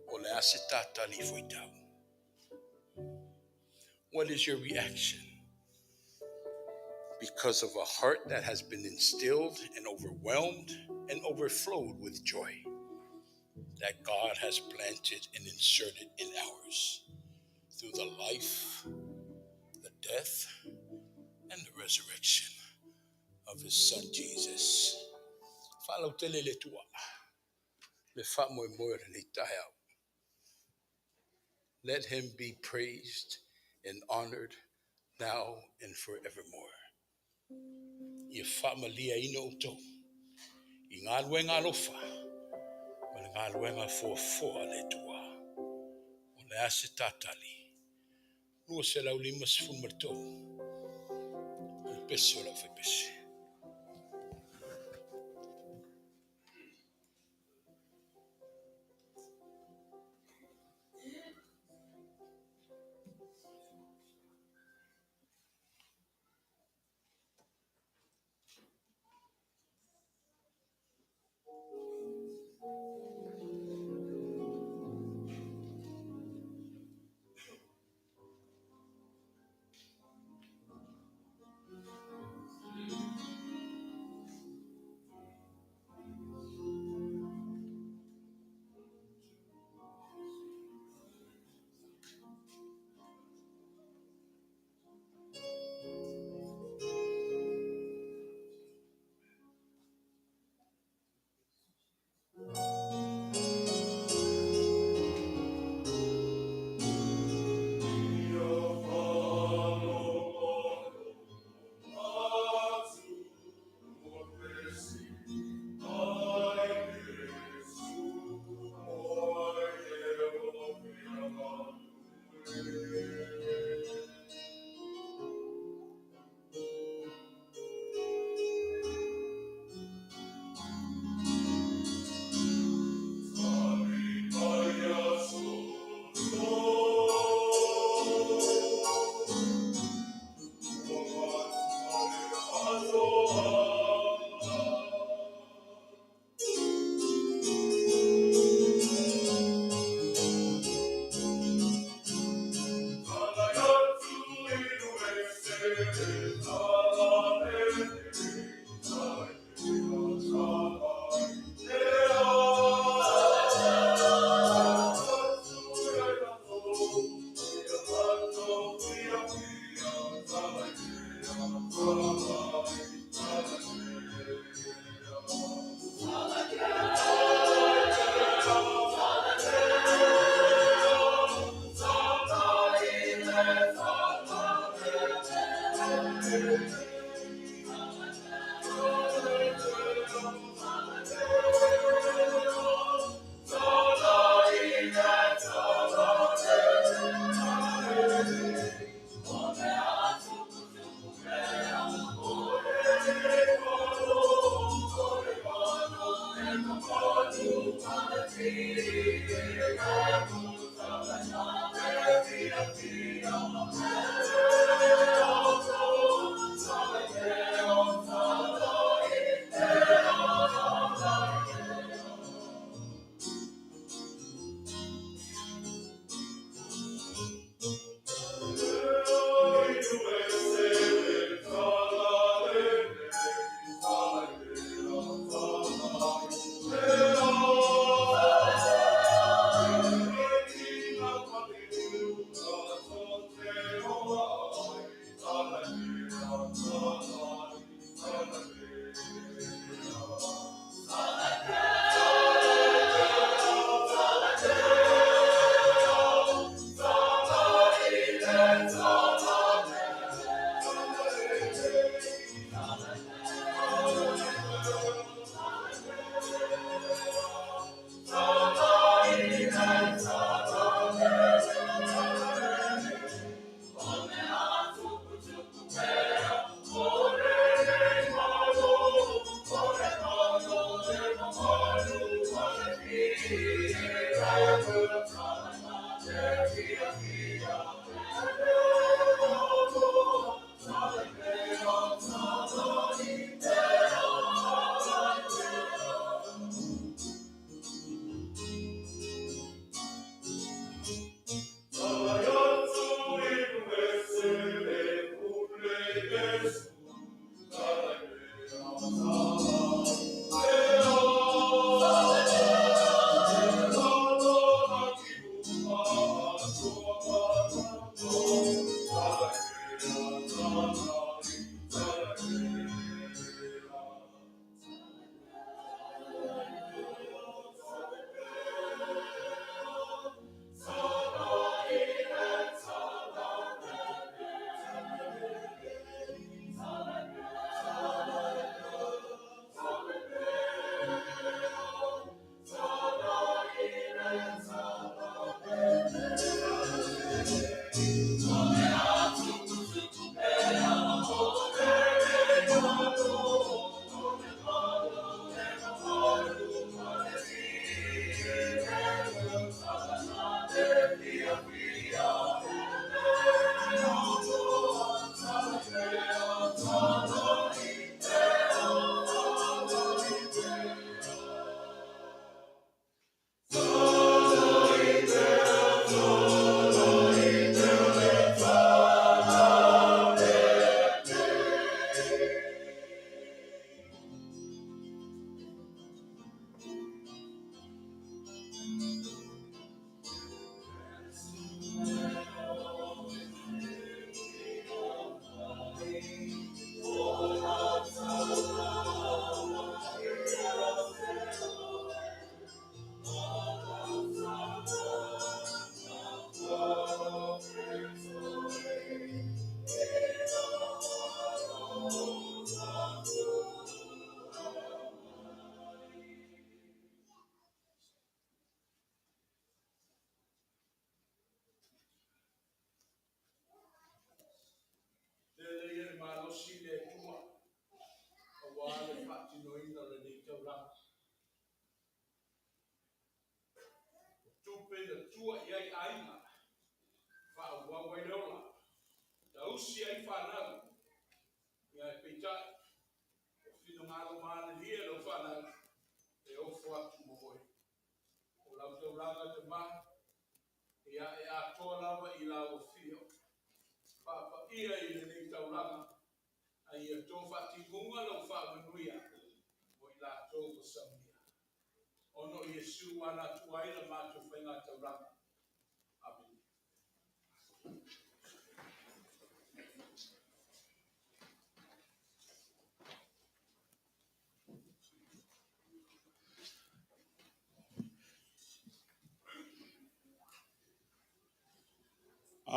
O le a se ta talifuaitau? What is your reaction? Because of a heart that has been instilled and overwhelmed and overflowed with joy that God has planted and inserted in ours through the life, the death, and the resurrection of his son Jesus. Faalautele le Atua. Le faamoemoe o lenei taeao. Let him be praised and honored now and forevermore. Ia faamalieina outou. I galuega alofa ma le galuega foafoa a le Atua. O le a se ta tali? 253. O le pese o le aufaipese.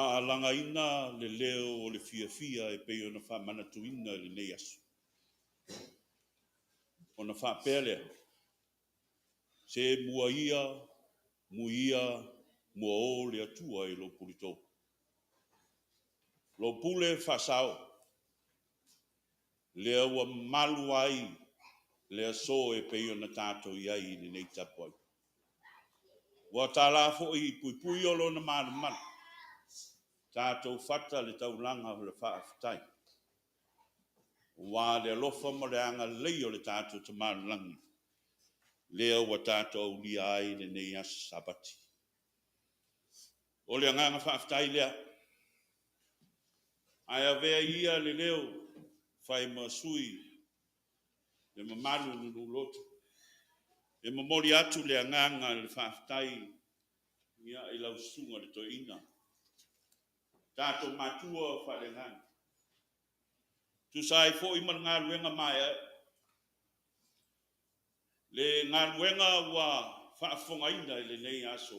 Aalagaina le leo o le fiafia e pei ona faamanatuina i lenei aso. Ona faapea lea, se muaia, muia, muao le Atua i lou pulito. Lou pule faasao, lea ua malu ai le aso e pei ona tatou i ai i lenei tapuai. Ua tālā foi i puipui o lona malumalu, tatou fata le taulaga o le faafetai, aua le alofa ma le agalelei o le tatou Tama i le Lagi, lea ua tatou aulia ai lenei aso Sapati. O le agaga faafetai lea, ae avea ia le leo fai ma sui le mamalu o le nuu lotu e momoli atu le agaga o le faafetai i lau susuga i le toeaina, tatou matua faaleagaga. Tusa ai foi ma le galuega maeaea, le galuega ua faafofogaina i lenei aso,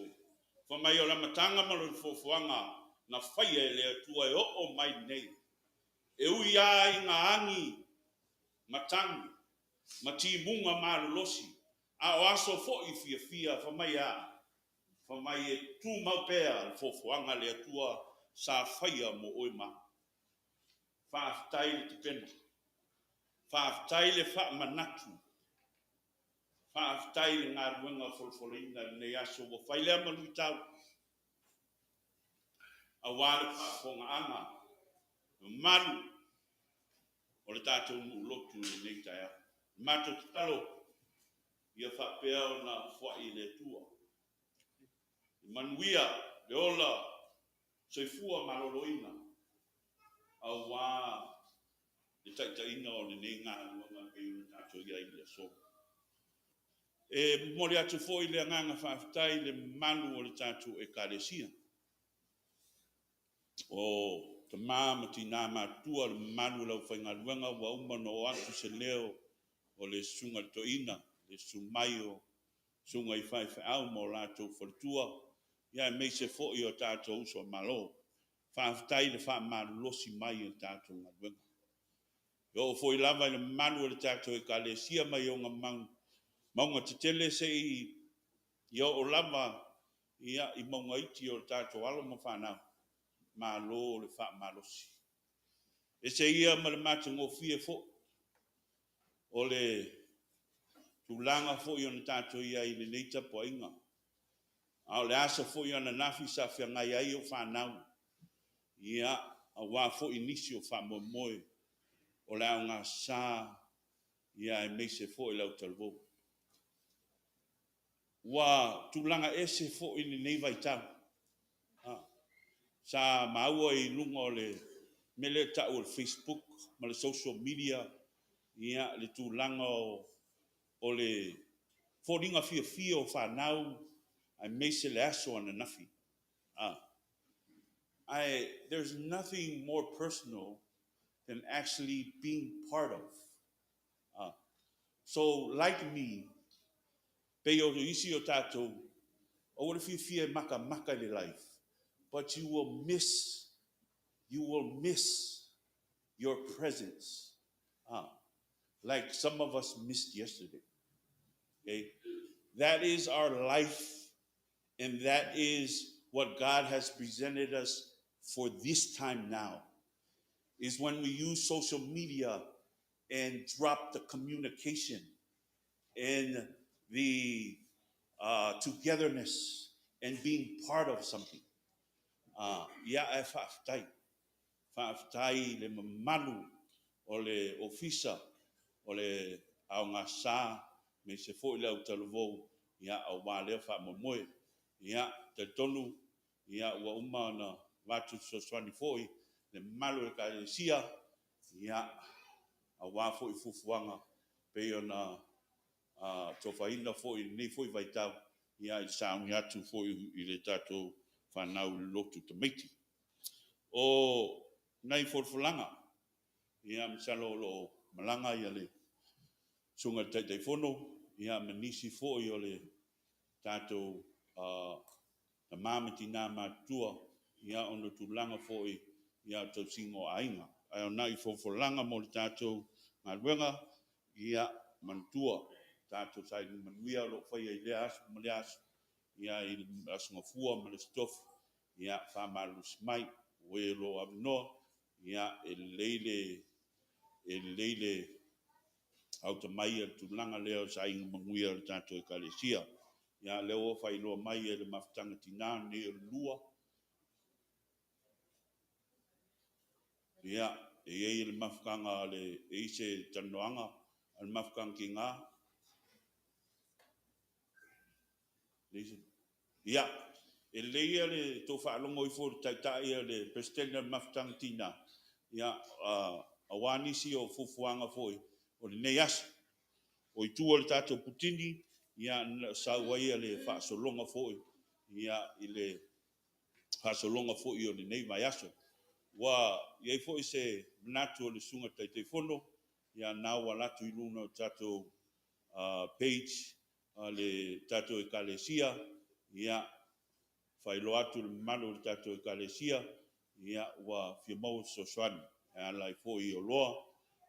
fai mai o le amataga ma lona foafoaga na faia e le Atua e oo mai nei. E ui lava i ngā agi matagi ma timuga malolosi, a o aso foi fiafia, fai mai a, fai mai e tumau pea le foafoaga a le Atua sa faia mo oe ma au. Faafetai le tapena, faafetai le faamanatu, faafetai le galuega folafolaina i lenei aso ua fai lea ma luitau, aua le faafofogaaga mamalu o le tatou nuu lotu i lenei taeao. Matou tatalo ia faapea ona foai e le Atua le manuia, le ola soifua maloloina, aua le taitaiga o lenei galuega e pei ona tatou i ai i le aso. E momoli atu foi le agaga faafetai i le mamalu o le tatou Ekalesia, o tama ma tina matutua, le mamalu o le aufaigaluega ua uma ona oo atu se leo o le susuga i le toeaina, le susu mai o susuga i faifeau ma o latou faletua, aemaise foi o tatou uso a Malo. Faafetai le faamalolosi mai i le tatou galuega. E oo foi lava i le mamalu o le tatou Ekalesia mai ona mauga tetele seia oo lava i mauga iti o le tatou alo ma fanau, malo le faamalosi. E ese ia ma le matagofie foi o le tulaga foi na tatou i ai i lenei tapuaiga. A o le aso foi ananafi sa feagai ai ou fanau, aua foi nisi o faamoemoe o le aoga sa, aemaise foi le autalavou. Ua tulaga ese foi lenei vaitau. Sa maua i luga o le mea lea e tau o le Facebook ma le social media le tulaga o le foliga fiafia o fanau aemaise le aso ananafi. Ae there's nothing more personal than actually being part of. So like me, pei o isi o tatou, aua le fiafia e makamaka i le live, but you will miss your presence. Like some of us missed yesterday. Okay? That is our life, and that is what God has presented us for this time now, is when we use social media and drop the communication and the togetherness and being part of something. Ia e faafetai. Faafetai le mamalu o le ofisa o le aogasa, aemaise foi le autalavou, ia aua lea faamoemoe. Ia, talitonu ia ua uma ona avatu fesoasoani foi le mamalu o le Ekalesia, ia, aua foi fuafuaga pei ona tofaina foi i lenei foi vaitau, ia, i le sauni atu foi i le tatou fanau i le lotu tamaiti. O nai folafolaga, ia masalo o lo o malaga le susuga i le Taitaifono, ia ma nisi foi o le tatou tama ma tina matutua, ia ona o tulaga foi ia o le tausiga o aiga. Ae o nai folafolaga mo le tatou galuega, ia manatua, tatou saili manuia o lo o faia i lea aso ma lea aso, ia i le Aso Gafua ma le Aso Tofi, ia faamalolosi mai o e o lo o avanoa, ia e lelei le auta mai i le tulaga lea o le sailiga manuia o le tatou Ekalesia. Ia, lea ua faailoa mai e le mafutaga tinā lenei o le lua. Ia, e i ai le mafutaga a le, e i ai se talanoaga a le mafutaga tinā. Ia, e lelei ia le tou faalogo ifo i le Taitai a le Peresetene o le Mafutaga Tinã, ia, aua nisi o fuafuaga foi o lenei aso. O i tua o le tatou putini, ia na sau ai le faasologa foi i le faasologa foi o lenei vaiaso. Ua i ai foi se manatu o le Susuga i le Taitaifono, ia lena ua alu atu i luga o le tatou page a le tatou Ekalesia, ia, faailoa atu i le mamalu o le tatou Ekalesia, ia, ua fia maua se fesoasoani e ala ai foi i oloa,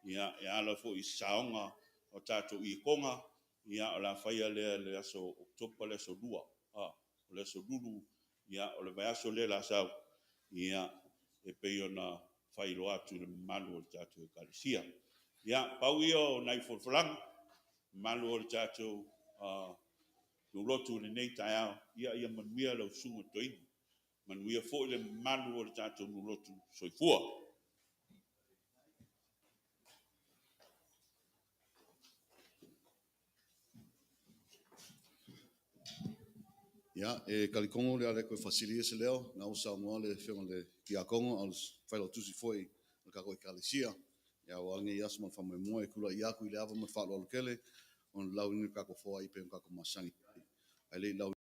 e ala foi i saoga o tatou ikoga, ia o le a faia lea i le aso Oketopa le aso 2, o le aso Lulu o le vaiaso lea o le a sau, e pei ona faailoa atu i le mamalu o le tatou Ekalesia. Ia, pau ia o nai folafolaga i le mamalu o le tatou nuu lotu i lenei taeao. Ia manuia lau Susuga i le Toeaina, manuia foi le mamalu o le tatou nuu lotu. Soifua. Ia, e talitonu o le a le toe faasilia se leo, o lena ua saunoa le Afioga i le Tiakono a o le Failautusi foi o le tatou Ekalesia aua lenei aso ma le faamoemoe. E tulai atu i le ava ma le faaaloalo tele ona lauina o le tatou foai e pei ona tatou masani ai. Ae le i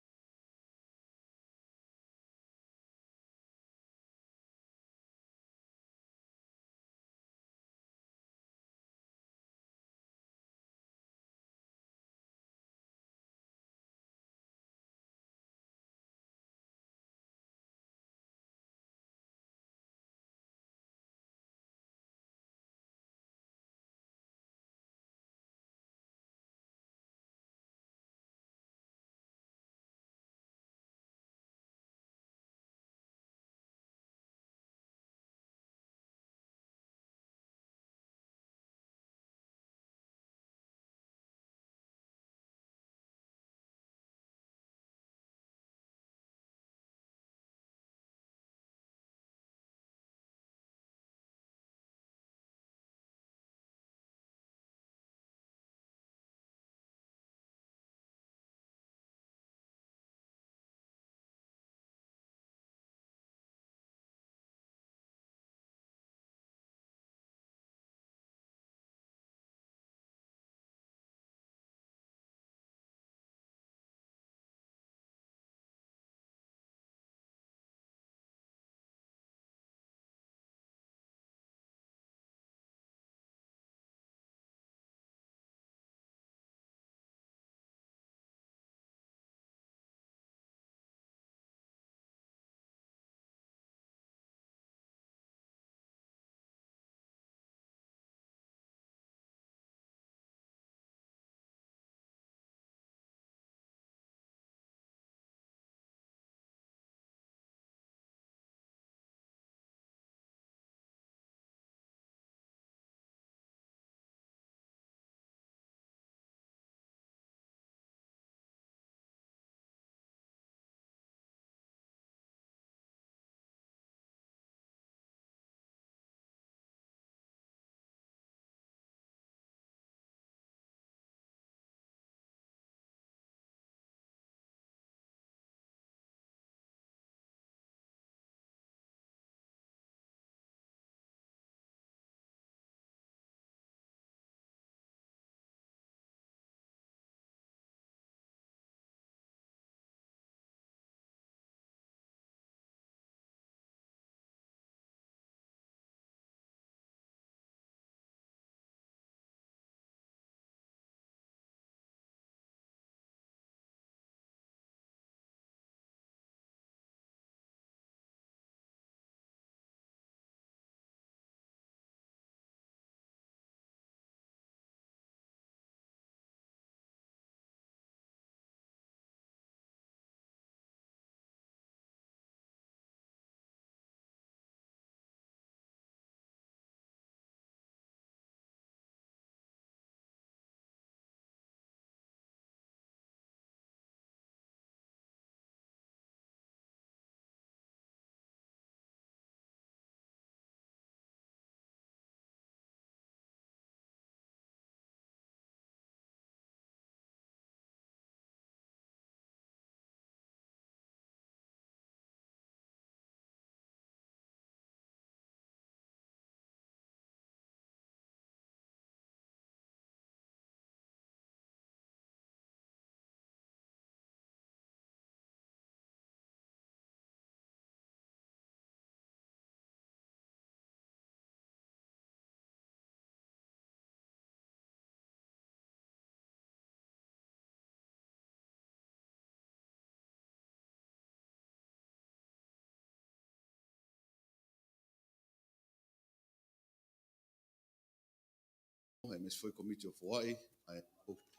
aemaise foi Komiti o Foai, ae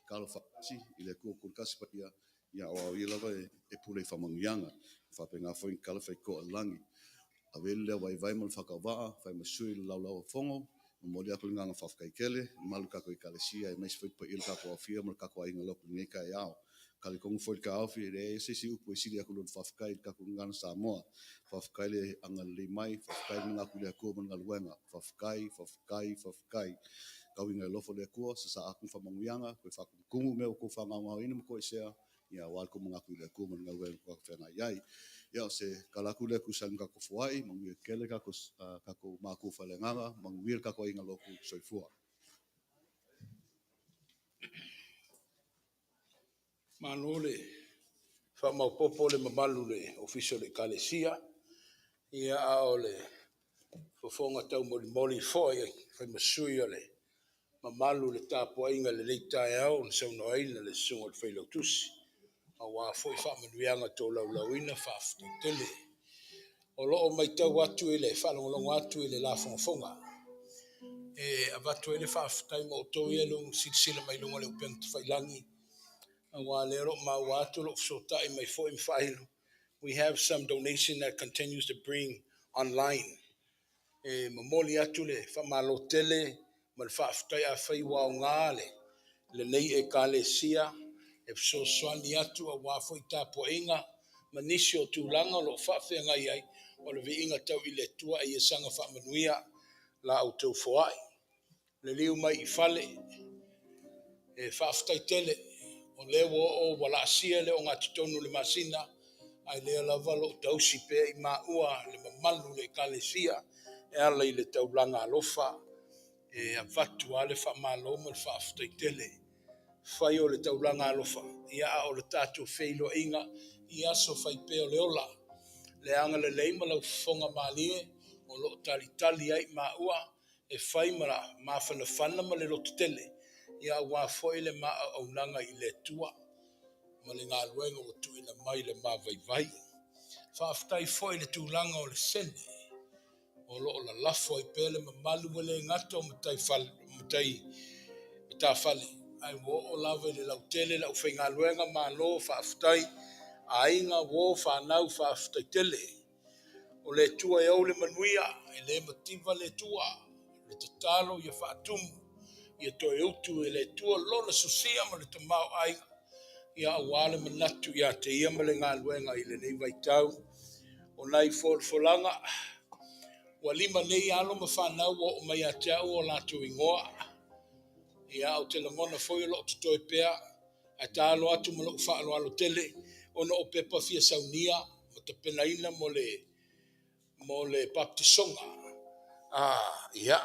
tatalo faatasi i le Atua tulitasi paia, ia o au ia lava e pule i faamanuiaga. E faapena foi ona tatala faitotoa i le lagi. Avea lea vaivai ma le faatauvaa, fai ma sui i le laulau a Fono, momoli atu le agaga faafetai tele, i le mamalu o le tatou Ekalesia aemaise foi le paia o le tatou aofia ma le tatou aiga lotu i lenei taeao. E talitonu foi le taofi, e leai se isi upu e sili atu i lo le faafetai i le tatou Gagana Samoa. Faafetai le agalelei mai, faafetai le manatu i le Atua ma le galuega. Faafetai, faafetai, faafetai. Tau ina e alofa le Atua, sasaa atu ni faamanuiaga, toe faatumutumu mea ua outou faagaogaoina ma toesea, aua le tou manatu i le Atua ma le galuega ua tatou feagai ai. Ia, o se tala atu lea e tusa ai ma tatou foai, manuia tele tatou matua faaleagaga, manuia le tatou aiga lotu. Soifua. Malo le faamaopoopo le mamalu i le Ofisa o le Ekalesia, ia a o le fofoga taumolimoli foi e fai ma sui o le mamalu i le tapuaiga i lenei taeao na saunoaina le susuga i le Failautusi aua foi faamanuiaga tolaulauina. Faafetai tele. O lo o matau atu i le faalogologo atu i le lafogafoga e avatu ai le faafetai mo outou ia e silasila mai luga o le upega tafailagi, aua lea o lo o maua atu o lo o fesootai mai foi ma faailo. We have some donation that continues to bring online. E momoli atu le faamalo tele ma le faafetai afai ua aoga lenei Ekalesia e fesoasoani atu aua foi tapuaiga ma nisi o tulaga o lo o faafeagai ai, o le viiga tau i le Atua e ia saga faamanuia la outou foai. Liliu mai i fale, e faafetai tele, o lea ua oo ua laasia le ogatotonu o le masina, ae lea lava lo o tausi pea i maua le mamalu o le Ekalesia e ala i le taulaga alofa. E avatu lava le faamalo ma le faafetai tele. Fai o le taulaga alofa, ia a o le tatou feiloaiga i aso fai pea o le ola. Le agalelei ma lau fofoga malie o lo o talitali ai maua e fai ma mafanafana ma le lototele, ia aua foi le ma auaunaga i le Atua ma le galuega ua tuuina mai le mavaivai. Faafetai foi i le tulaga o le sene o lo o lalafo ai pea le mamalu, ua le gata o matafale, ae ua oo lava i le lautele le aufaigaluega. Malo faafetai, aiga, uo, fanau, faafetai tele. O le Atua e ou le manuia, e le mativa le Atua. Le tatalo ia faatumu, ia toe utu e le Atua lona sosia ma le tamaoaiga, ia aua le manatu ia te ia ma le galuega i lenei vaitau. O nai folafolaga, ua 5 nei alo ma fanau ua oo mai ia te au o latou igoa. Ia, ou te lagona foi o lo o totoe pea, ae taalo atu ma lou faaaloalo tele, ona o pepa fia saunia ma tapenaina mo le baptisoga. Ia,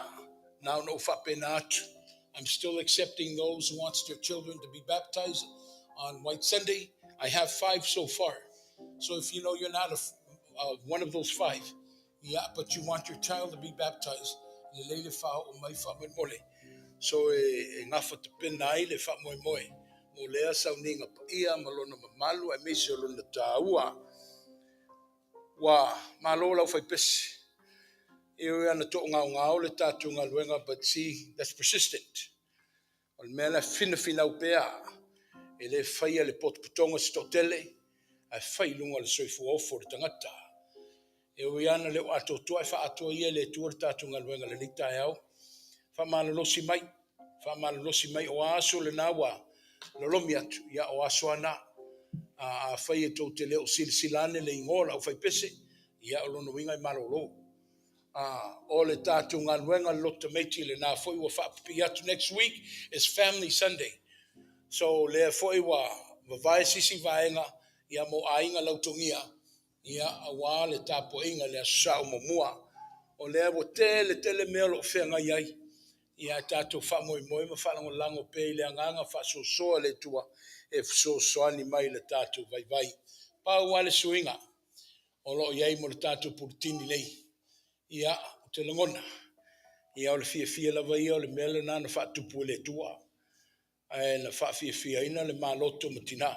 na ona ou faapena atu. I'm still accepting those who wants their children to be baptized on White Sunday. I have 5 so far. So if you know you're not one of those 5, yeah, but you want your child to be baptized, lelei le whao o mai wha moe. So e ngafa te pena ai le wha moe moe. Mo lea sauninga paia ma lona mamalu aemaise o lona tāua. Ua malo lau faipese. E ui ana to'o ngao le tātou galuega, but see, that's persistent. O le mea la finafinau pea, e le faia le potopotoga se to'atele, ae fai i luga o le soifua ofo o le tagata. E ui ana le o atoatoa e faaatoa ia e le Atua le tātou galuega lenei taeao. Faamalolosi mai, faamalolosi mai o aso lena ua lolomi atu, ia o aso ana. A fai e tou te le o silasila ane le igoa o lau faipese, ia o lona uiga e malolo. O le tātou galuega le loto tamaiti lena foi ua faapipii atu. Next week is Family Sunday. So lea foi ua vavae sisi vaega ia mo aiga lautogia, ia aua le tapuaiga le aso Sa muamua. O lea ua tele tele mea o lo o feagai ai, ia tatou faamoemoe ma faalagolago pea i le agaga faasoasoa le Atua e fesoasoani mai le tatou vaivai. Pau lava le suiga o lo o i ai mo le tatou puletini nei. Ia, ou te lagona, ia o le fiafia lava ia o le mea lena na faatupu e le Atua, ae na faafiafiaina le maloto ma tinā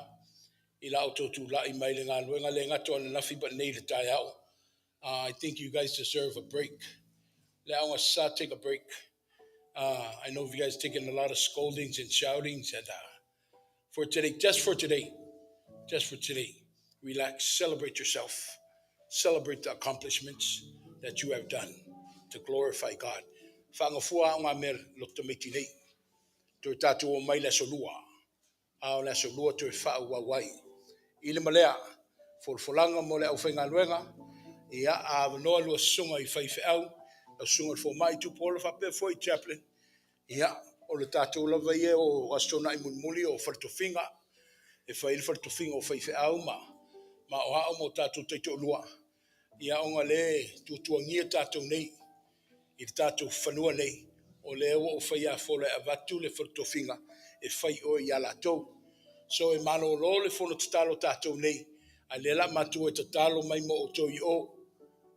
i la outou tulai mai le galuega le gata o ananafi but nei le taeao. I think you guys deserve a break. Le aoga sa, take a break. I know you guys taken a lot of scoldings and shoutings, and for today, just for today, just for today, relax, celebrate yourself, celebrate the accomplishments that you have done to glorify God. Whaangafua au ngā mea lo tamaiti nei. Toe tātou o mai le aso lua. A o le aso lua toe whaauau ai. I le malea, folafolaga mo le aufaigaluega, ia, a avanoa lua susuga i faifeau, lau susuga i le fomai Tupuola faapea foi chaplain, ia, o le tatou lava ia o Aso Toonai mulimuli o faletofiga, e fai ai le faletofiga o faifeau ma ma o ao ma o tatou taitoalua, ia, ona lea e tuatuagia tatou nei i le tatou fanua nei, o lea ua ou faia fola e avatu le faletofiga e fai oe ia latou. So e malolo le fono tatalo tatou nei, a lea la matou e tatalo mai mo outou i o.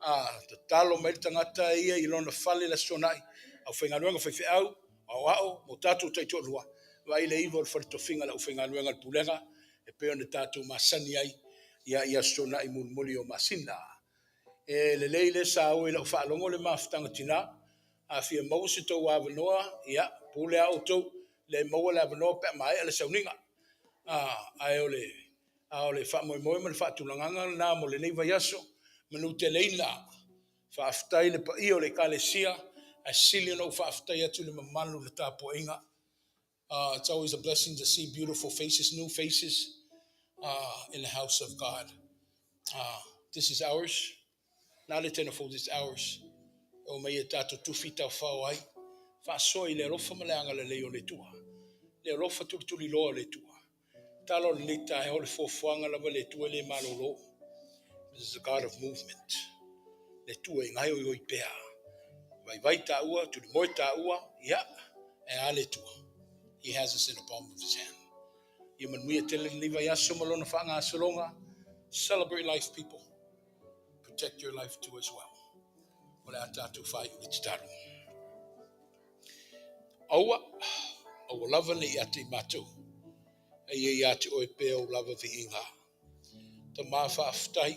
A tatalo mai le tagata ia i lona fale le Aso Toonai, aufaigaluega faifeau, aoao, mo tatou taitoalua, vaai le iva o le faletofiga le aufaigaluega le pulega, e pei ona tatou masani ai ia i Aso Toonai mulimuli o masina. E lelei le saua i lau faalogo le mafutaga tina, a fia maua se tou avanoa, ia, pule a outou, le maua le avanoa pe a maea le sauniga. Ae o le a o le faamoemoe ma le faatulagaga lena mo lenei vaiaso, manuteleina. Faafetai le paia o le Ekalesia, ae sili ona ou faafetai atu i le mamalu o le tapuaiga. It's always a blessing to see beautiful faces, new faces in the house of God. This is ours. Not a tenfold, it's ours. O mai e tātou tufi tau whao ai. Faasoa i le alofa ma le agalelei o le Atua. Le alofa tulituli loa o le Atua. Talo le nei taeao le fuafuaga lava le Atua e le malolo. This is a God of movement. Le Atua e gaoioi pea. Vaivai tāua, tulimoe tāua, ia, e a le Atua. He has us in the palm of his hand. Ia manuia tele lenei vaiaso ma lona faagasologa. Celebrate life, people. Protect your life too as well. O le a tātou whai le tatalo. Aua, aua lava nei ia te i mātou. E ia ia te oe pea o lava viiga. Tama faafetai.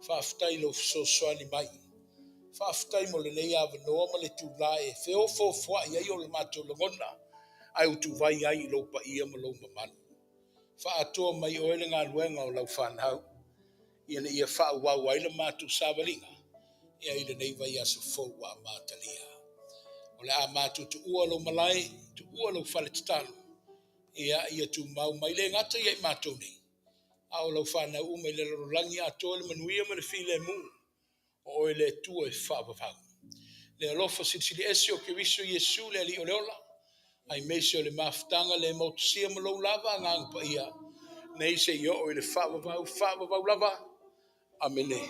Faafetai lou fesoasoani mai. Faafetai mo lenei avanoa ma le tulaga e feofoofoai ai o le matou lagona, ae utuvai ai i lou paia ma lou mamalu. Faaatoa mai oe le galuega o lau fanau, ina ia faaauau ai le matou savaliga ia i lenei vaiaso fou ua amatalia. O le a matou tuua lou malae, tuua lou fale tatalo, ia ia tumau mai le gata ia i matou nei, a o lau fanau uma i le lalolagi atoa le manuia ma le filemu, o oe le Atua e faavavau. Le alofa silisili ese o Keriso Iesu le Alii o le ola, aemaise o le mafutaga le mautusia ma lou lava agaga paia, nei seia oo i le faavavau, faavavau lava. Amene.